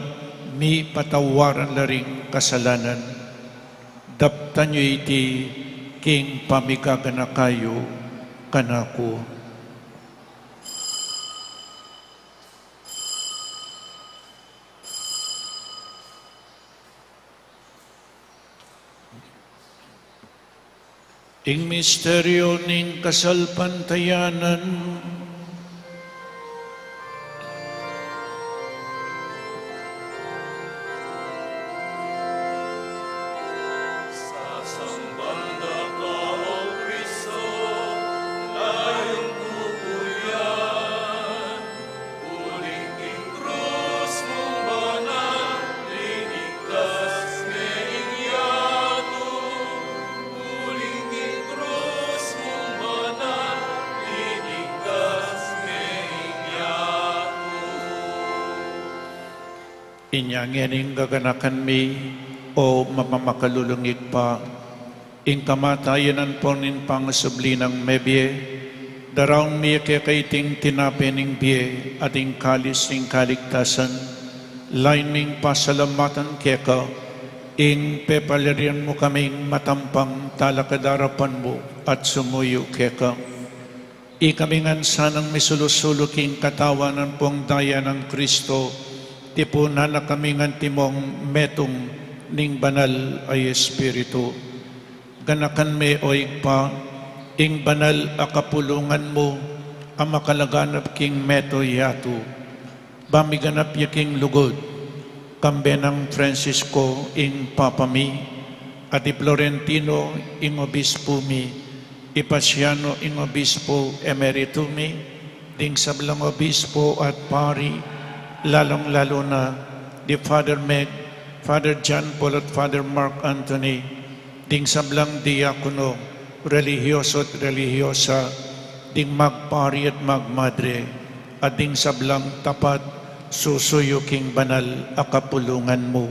mipatawaran la ring kasalanan. Daptan yu iti king pamigaganaka yu kanaku. Ing misteryu ning kasalpantayanan. Sasamban da ka, O Kristo, layun ku kuyan. Uling king krus mung banal, linigtas me ing yatu. Uling king krus mung banal, linigtas me ing yatu. Inya ngening gaganakan mi, O mamakalulung Ibpa, ing kamatayan ampon ing pangasubli nang mebie, daraun mi keka iting tinape ning bie at ing kalis ning kaligtasan, lain ming pasalamatan keka, ing pepaliran mu kaming matampang talakad king arapan mu at sumuyu keka. Ikami ngan sanang misulu-sulu king katawan ampong daya nang Kristo, tipunan na kami ngan timong metung ning Banal a Espiritu. Ganakan me, O Ibpa, ing banal a kapulungan mu, a makalaganap king meto yatu. Ba miganap ya king lugud, kambe nang Francisco ing Papa mi, at i Florentino ing Obispo mi, i Pasiano ing Obispo Emerito mi, ding sablang obispo at pari, lalung-lalu na di Father Meg, Father John Paul at Father Mark Anthony, ding sablang diakono, relihiyoso at relihiyosa, ding magpari at magmadre, at ding sablang tapat susuyu king banal a kapulungan mu.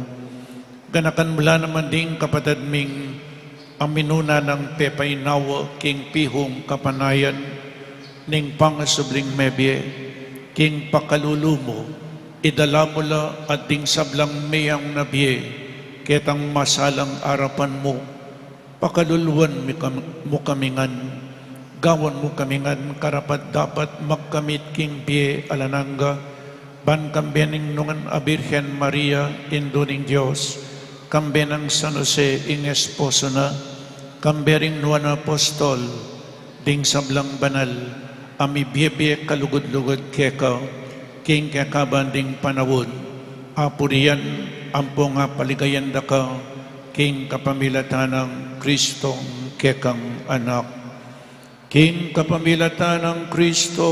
Ganakan mu la naman ding kapatad ming a minuna nang pepainawa king pihung kapanayan ning pangasubling mebie, king pakalulu mu, idala mu la at ding sablang meyang na bie ketang masalang arapan mu. Pakaluluan mi kam-, mu kami ngan, gawan mu kami ngan karapat-dapat magkamit king bie alang angga, ban kambe ning nuan a Birhen Maria, Indu ning Dios, kambe nang San Jose ing esposo na, kambe ring nuan a apostol, ding sablang banal a mibie-bie kalugud-lugud keka, king kekaban ding panaun, apurian ampong apaligayan da ka, king kapamilatan nang Kristong kekang Anak. King kapamilatan nang Kristo,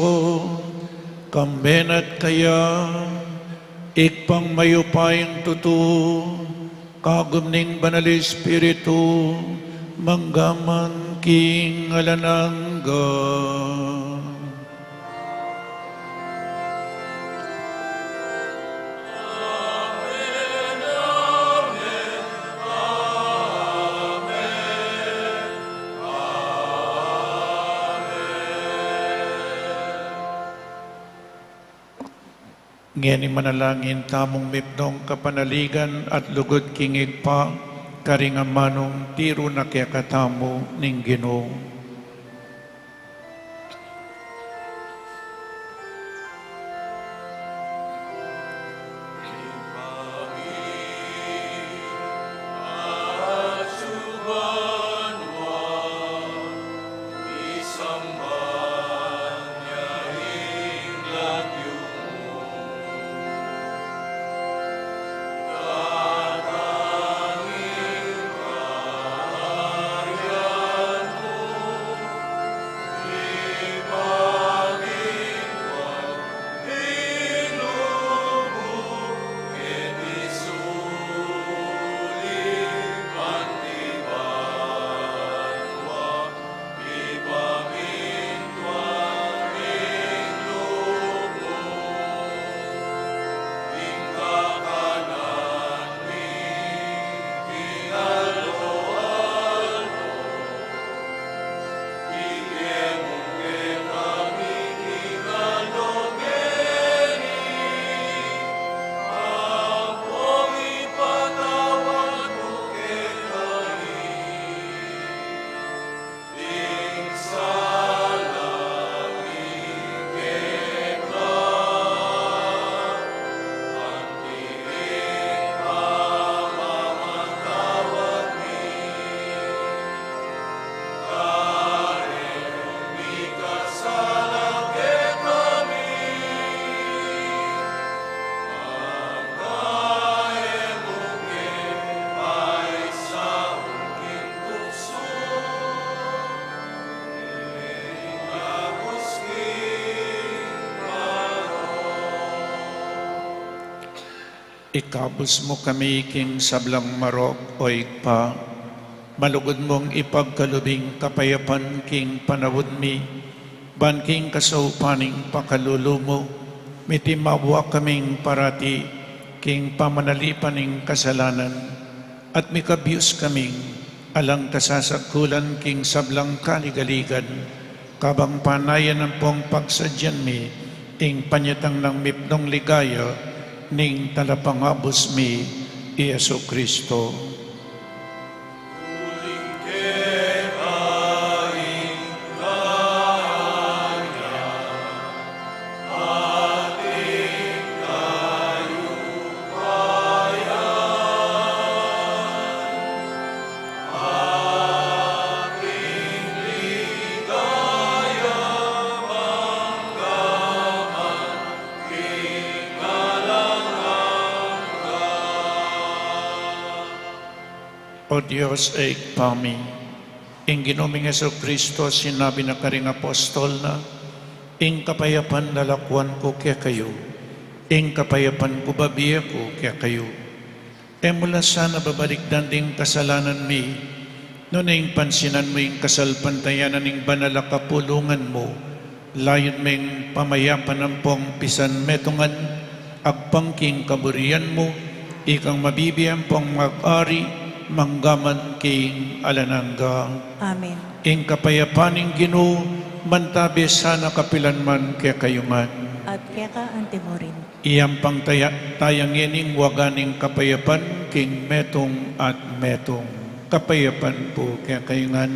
kambe na at kaya, Ibpang mayupayang tutu, kagum ning Banal Espiritu, mangga man king alang angga. Ngeni manalangin tamung mipnong kapanaligan at lugud king Ibpa, karing amanung tiru na kekatamu ning Ginu. Ikabus mu kami king sablang marok, o Ibpa, malugud mung ipagkalub ing kapayapan king panaun mi, ban king kasaupan ning pakalulu mu, mitimawa kaming parati king pamanalipan ning kasalanan, at mikabyus kaming alang kasasagkulan king sablang kaligaligan, kabang panayan ampong pagsadyan mi ing panyatang nang mipnung ligaya ning Talapangabus mi, i Jesu Kristo. O Dios, Ibpa mi, ing Ginu ming Jesu Kristo, sinabi na karing apostol na, "Ing kapayapan lalakwan ku kekayu, ing kapayapan ku bibie ku kekayu." E mu la sana babalikdan ding kasalanan mi, nune ing pansinan mu ing kasalpantayanan ning banal a kapulungan mu, layun meng pamayapan ampong pisan metungan, agpang king kaburian mu, ikang mabibie ampong mag-ari manggaman king alang angga. Amen. Ing kapayapan ning Ginu mantabe sana kapilan man kekayu ngan. At keka antimurin. Iyampang taya, taya ngening waga ning kapayapan king metung at metung. Kapayapan pu kekayu ngan.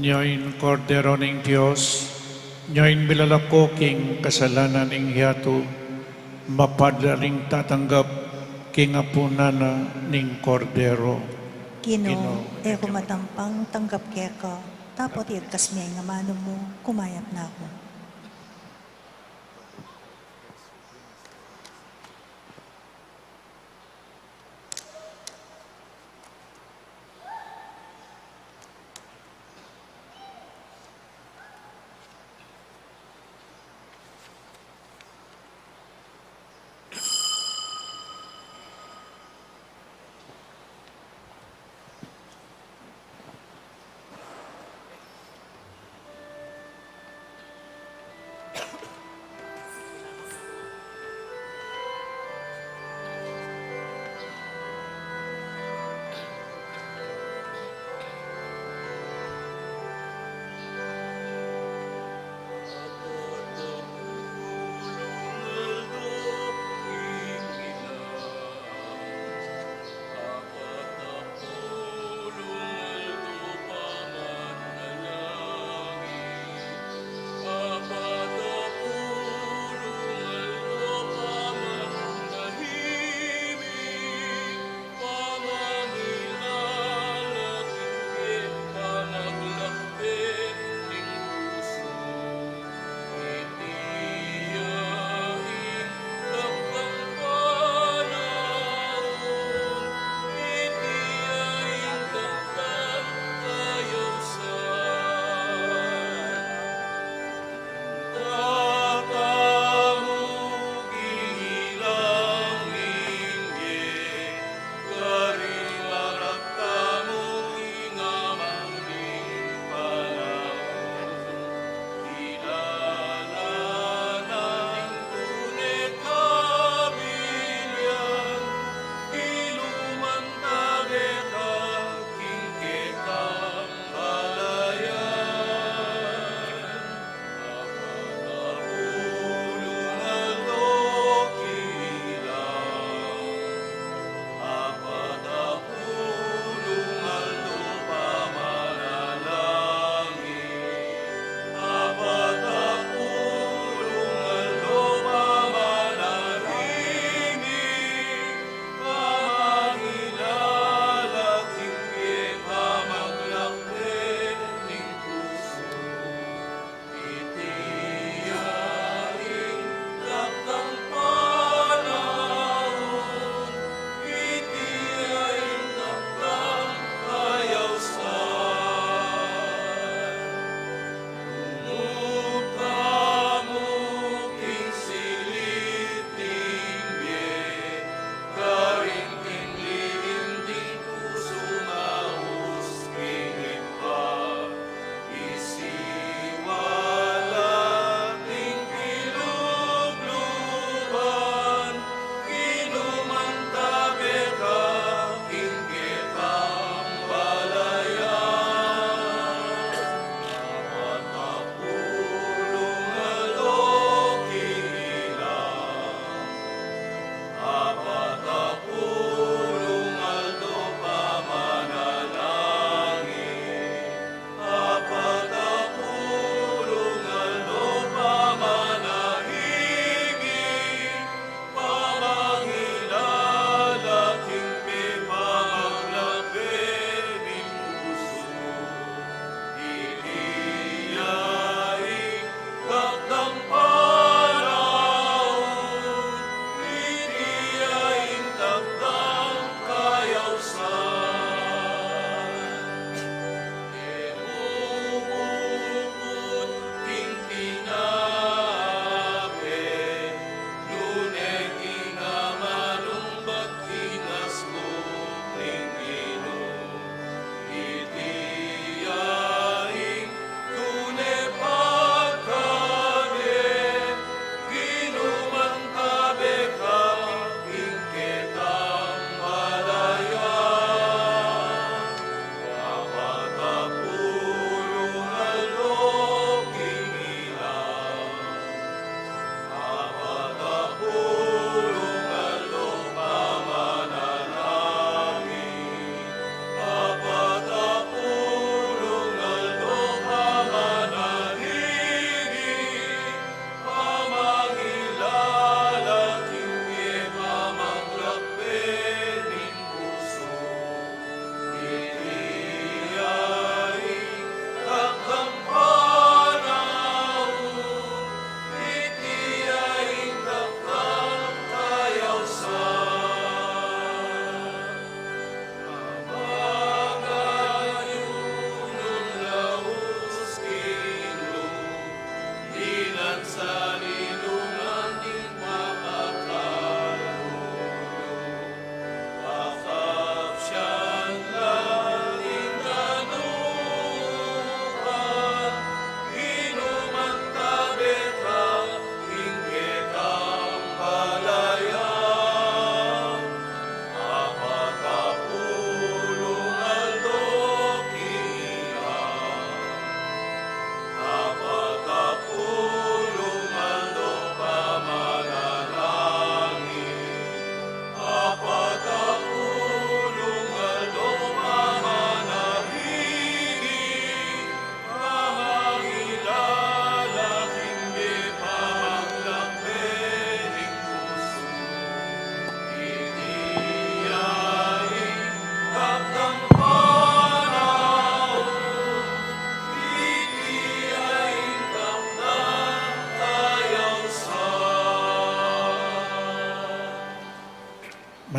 Nyo ing Kordero ning Dios, nyo ing milalako king kasalanan ning yatu, mapalad la ring tatanggap king apunan na ning Kordero. Ginu, Ginu, e ku matampang tanggap keka, dapot irkas me ing amanu mu, kumayap na ku.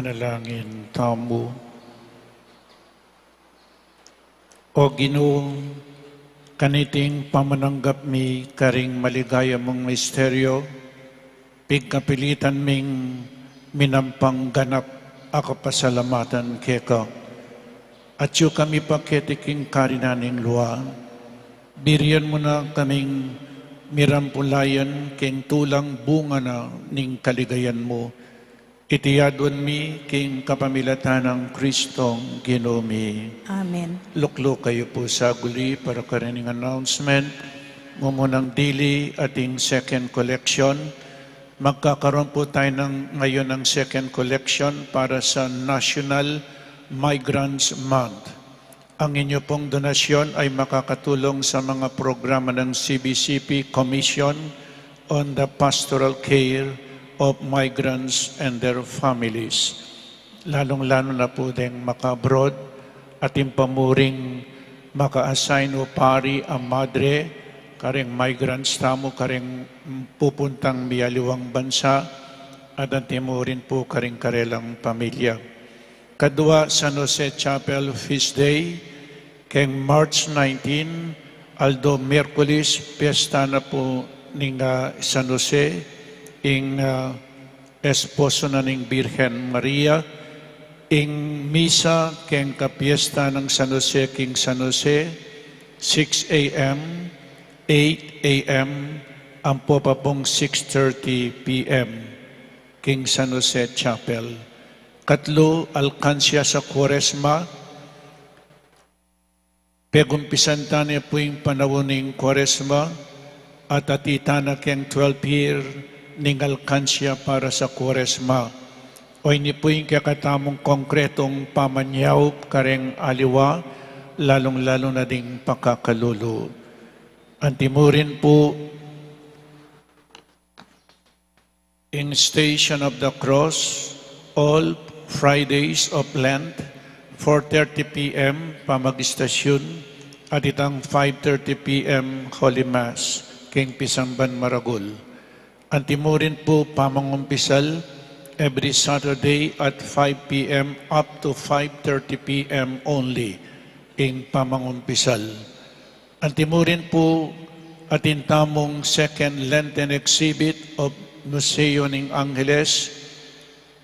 Manalangin tamu. O Ginu, kaniting pamananggap mi karing maligaya mung misteryo, pigkapilitan ming minampang ganap a kapasalamatan keka. Atyu kami pa keti king karinan ning lua, birian mu na kaming mirampulayan king tulang bunga na ning kaligayan mu. Iti adwan mi king kapamilatan nang Kristong Ginu mi. Amen. Lukluk kayu pu saguli para karing announcement. Mumunang dili ating second collection. Magkakaroon po tayo ng, ngayon ng second collection para sa National Migrants Month. Ang inyo pong donasyon ay makakatulong sa mga programa ng C B C P Commission on the Pastoral Care of Migrants and their Families. Lalong-lalo na po deng maka-abroad, atin pa mu ring maka-assign o pari a madre, karing migrants tamu, karing pupuntang mialiwang bansa, at atin mu rin po karing karelang pamilya. Kadua, San Jose Chapel Feast Day, keng March nineteen, aldo Miyerkules, piyesta na pu ning, ah, San Jose, ing, ah, esposo na ning Birhen Maria. Ing misa keng kapiyesta nang San Jose king San Jose, six A M, eight A M, ampo pa pung six thirty P M king San Jose Chapel. Katlu, alkansya sa Kuaresma. Pegumpisan tana pu ing panaun ning Kuaresma, at atita na keng twelve year ning alkansya para sa Kuaresma. O ini pu ing kekatamung konkretong pamanyaup kareng aliwa, lalung-lalu na ding pakakalulu. Antimurin pu, ing Station of the Cross, all Fridays of Lent, four thirty P M pamagistasyon, at itang five thirty P M Holy Mass, king pisamban maragul. Antimurin pu pamangumpisal, every Saturday at five P M up to five thirty P M only, ing pamangumpisal. Antimurin pu, atin tamung second Lenten exhibit of Museo ning Angeles,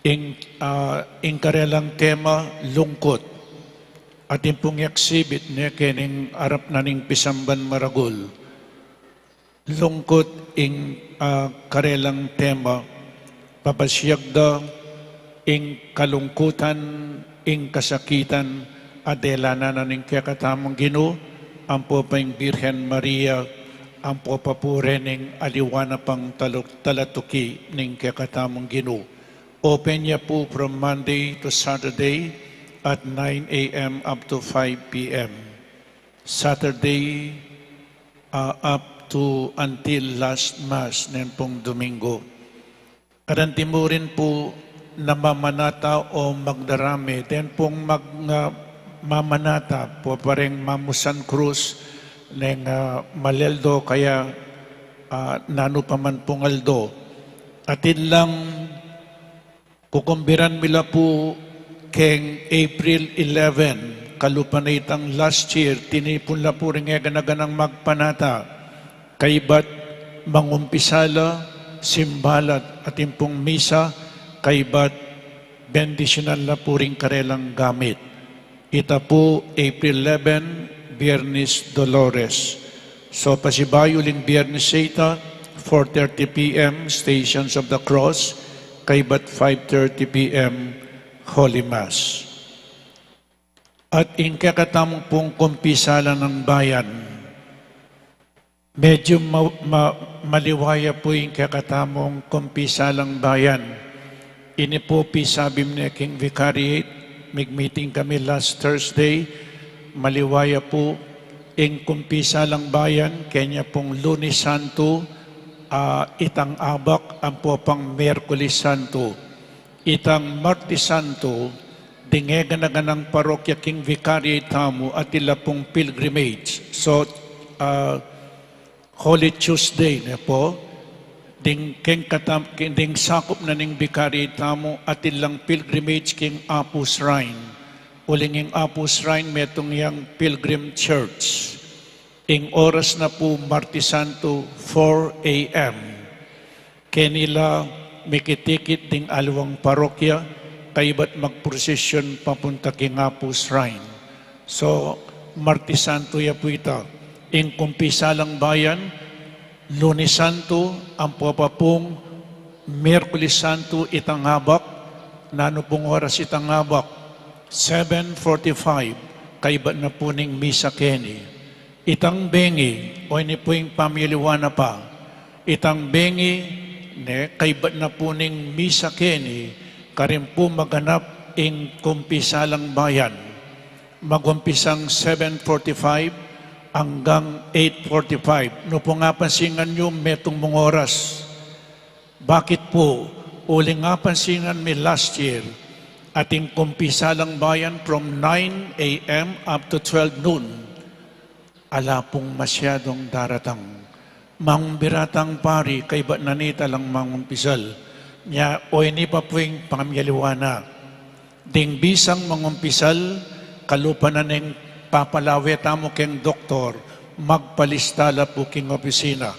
ing, ah, ing karelang tema, lungkot. Atin pung exhibit neke ning arap na ning pisamban maragul. Lungkot ing, ah, karelang tema. Papasiag da ing kalungkutan, ing kasakitan, a delanan na ning kekatamung Ginu, ampo pa ing Birhen Maria, ampo pa pu reng aliwa na pang talu-, talatuki ning kekatamung Ginu. Open ya pu from Monday to Saturday at nine A M up to five P M. Saturday, ah, up to until last Mass, nen pung Domingo. At antimurin pu namamanata o magdarame, den pung mag-, nga mamanata, pu pa reng mamusan krus, neng, ah, maleldo kaya, ah, nanu pa man pung aldo. Atin lang kukumbiran mi la pu keng April eleven, kalupa na itang last year, tinipun la pu ring eganaganang magpanata. Kaybat mangumpisal la, simbalat atin pung misa, kaybat bendisyunan la pu ring karelang gamit. Ita pu, April eleven, Biernes Dolores. So, pasibayu uling Biernes ita, four thirty P M, Stations of the Cross, kaybat five thirty P M, Holy Mass. At ing kekatamung pung kumpisalan ning bayan. Medyu ma-, ma-, maliwa ya pu ing kekatamung kumpisalang bayan. Ini pu pisabi mi ne king Vicariate, mig-meeting kami last Thursday. Maliwa ya pu ing kumpisalang bayan, kenya pung Lunes Santo, ah, itang abak, ampo pang Miyerkules Santo. Itang Martes Santo, ding eganaganang parokya king Vicariate tamu, atin la pung pilgrimage. So, ah, Holy Tuesday, ne pu, Ding keng katam-, ding sakup na ning Vicariate tamu, atin lang pilgrimage king Apu Shrine. Uling ing Apu Shrine metung yang pilgrim church. Ing oras na pu Martes Santo, four A M. Keni la mikitikit ding aliwang parokya, kaybat magprosesyon papunta king Apu Shrine. So, Martes Santo ya pu ita. Ing kumpisalang bayan, Lunes Santo, ampo pa pung Miyerkules Santo itang abak. Nanu pung oras itang abak? Seven forty-five, kaybat na pu ning misa keni. Itang bengi, o ini pu ing pamiliwan na pa. Itang bengi, ne, kaybat na pu ning misa keni, karin pu maganap ing kumpisalang bayan. Magumpisang seven forty-five anggang eight forty-five. Nu pung apansinan yu, metung mung oras. Bakit pu? Uling apansinan mi last year, ating kumpisalang bayan from nine A M up to twelve noon. Ala pung masyadung daratang. Mangumbira tang pari, kaybat na nita lang mangumpisal. Nya, o ini pa pu ing pamiyaliwan na. Ding bisang mangumpisal, kalupa na ning papalawe tamu keng doktor, magpalista la pu king opisina.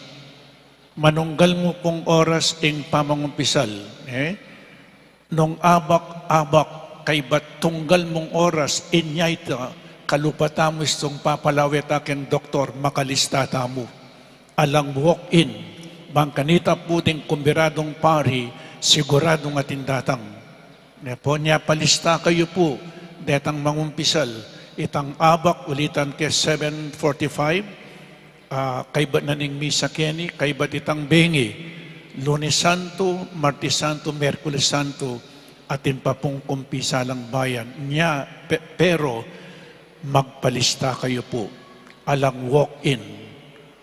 Manunggal mu pung oras ing pamangumpisal, eh? Nung abak-abak, kaybat tunggal mung oras, inya ita, kalupa tamu istung papalawe ta keng doktor, makalista tamu. Alang walk-in, bang kanita pu ding kumbiradung pari, siguradung atin datang. Ne pu, nya palista kayu pu, detang mangumpisal, itang abak ulitan ke seven forty-five, ah, kaybat na ning misa keni, kaybat itang bengi, Lunes Santo, Martes Santo, Miyerkules Santo, atin pa pung kumpisalang bayan. Nya, pe-, pero, magpalista kayu pu. Alang walk-in.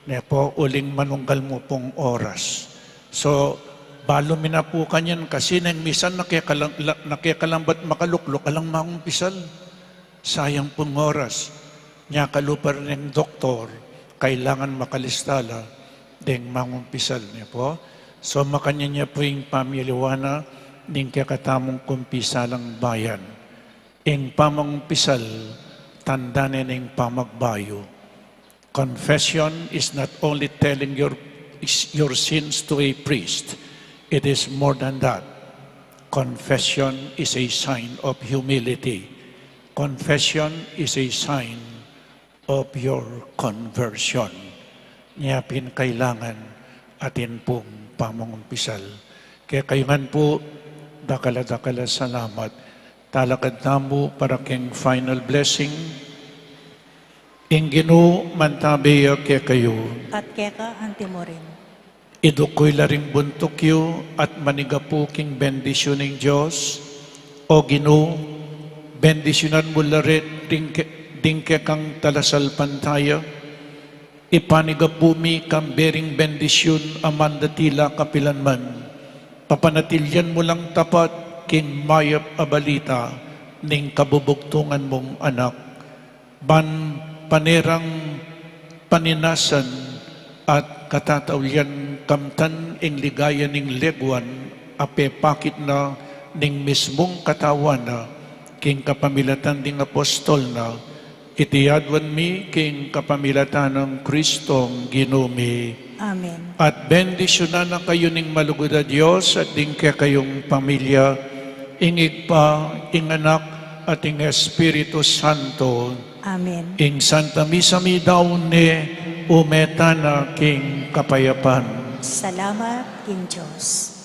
Ne pu, uling manunggal mu pung oras. So, balu mi na pu kanyan kasi neng misan nakekalam-, la-, nakekalambat makalukluk, alang mangumpisal. Sayang pung oras. Nya kalupa rin ning doktor, kailangan makalista la deng mangumpisal, ne pu. So, makanyan ya pu ing pamiyaliwan na ning kekatamung kumpisalang bayan. Ing pamangumpisal, tanda ne ning pamagbayu. Confession is not only telling your, your sins to a priest. It is more than that. Confession is a sign of humility. Confession is a sign of your conversion. Nya pin kailangan atin pung pamangumpisal. Kekayu ngan pu, dakal a dakal a salamat. Talakad tamu para keng final blessing. Ing Ginu mantabe ya kekayu. At keka antimurin. Iduku la ring buntuk yu at manigapu king bendisyun ning Dios. O Ginu, bendisyunan mu la rin ding ke-, ding kekang talasalpantaya. Ipanigapu mi kambe ring bendisyun a mandatila kapilanman. Papanatilian mu lang tapat king mayap a balita ning kabubugtungan mung anak. Ban pane rang paninasan at katataulian kamtan ing ligaya ning leguan a pepakit na ning mismung katawan na king kapamilatan ding apostol na, iti aduan mi king kapamilatan nang Kristong Ginu mi. Amen. At bendisyunan na kayu ning malugud a Dios at ding kekayung pamilya, ing Ibpa, ing Anak, at ing Espiritu Santo. Amen. Ing Santa Misa mi daun ne, ume tana king kapayapan. Salamat king Dios.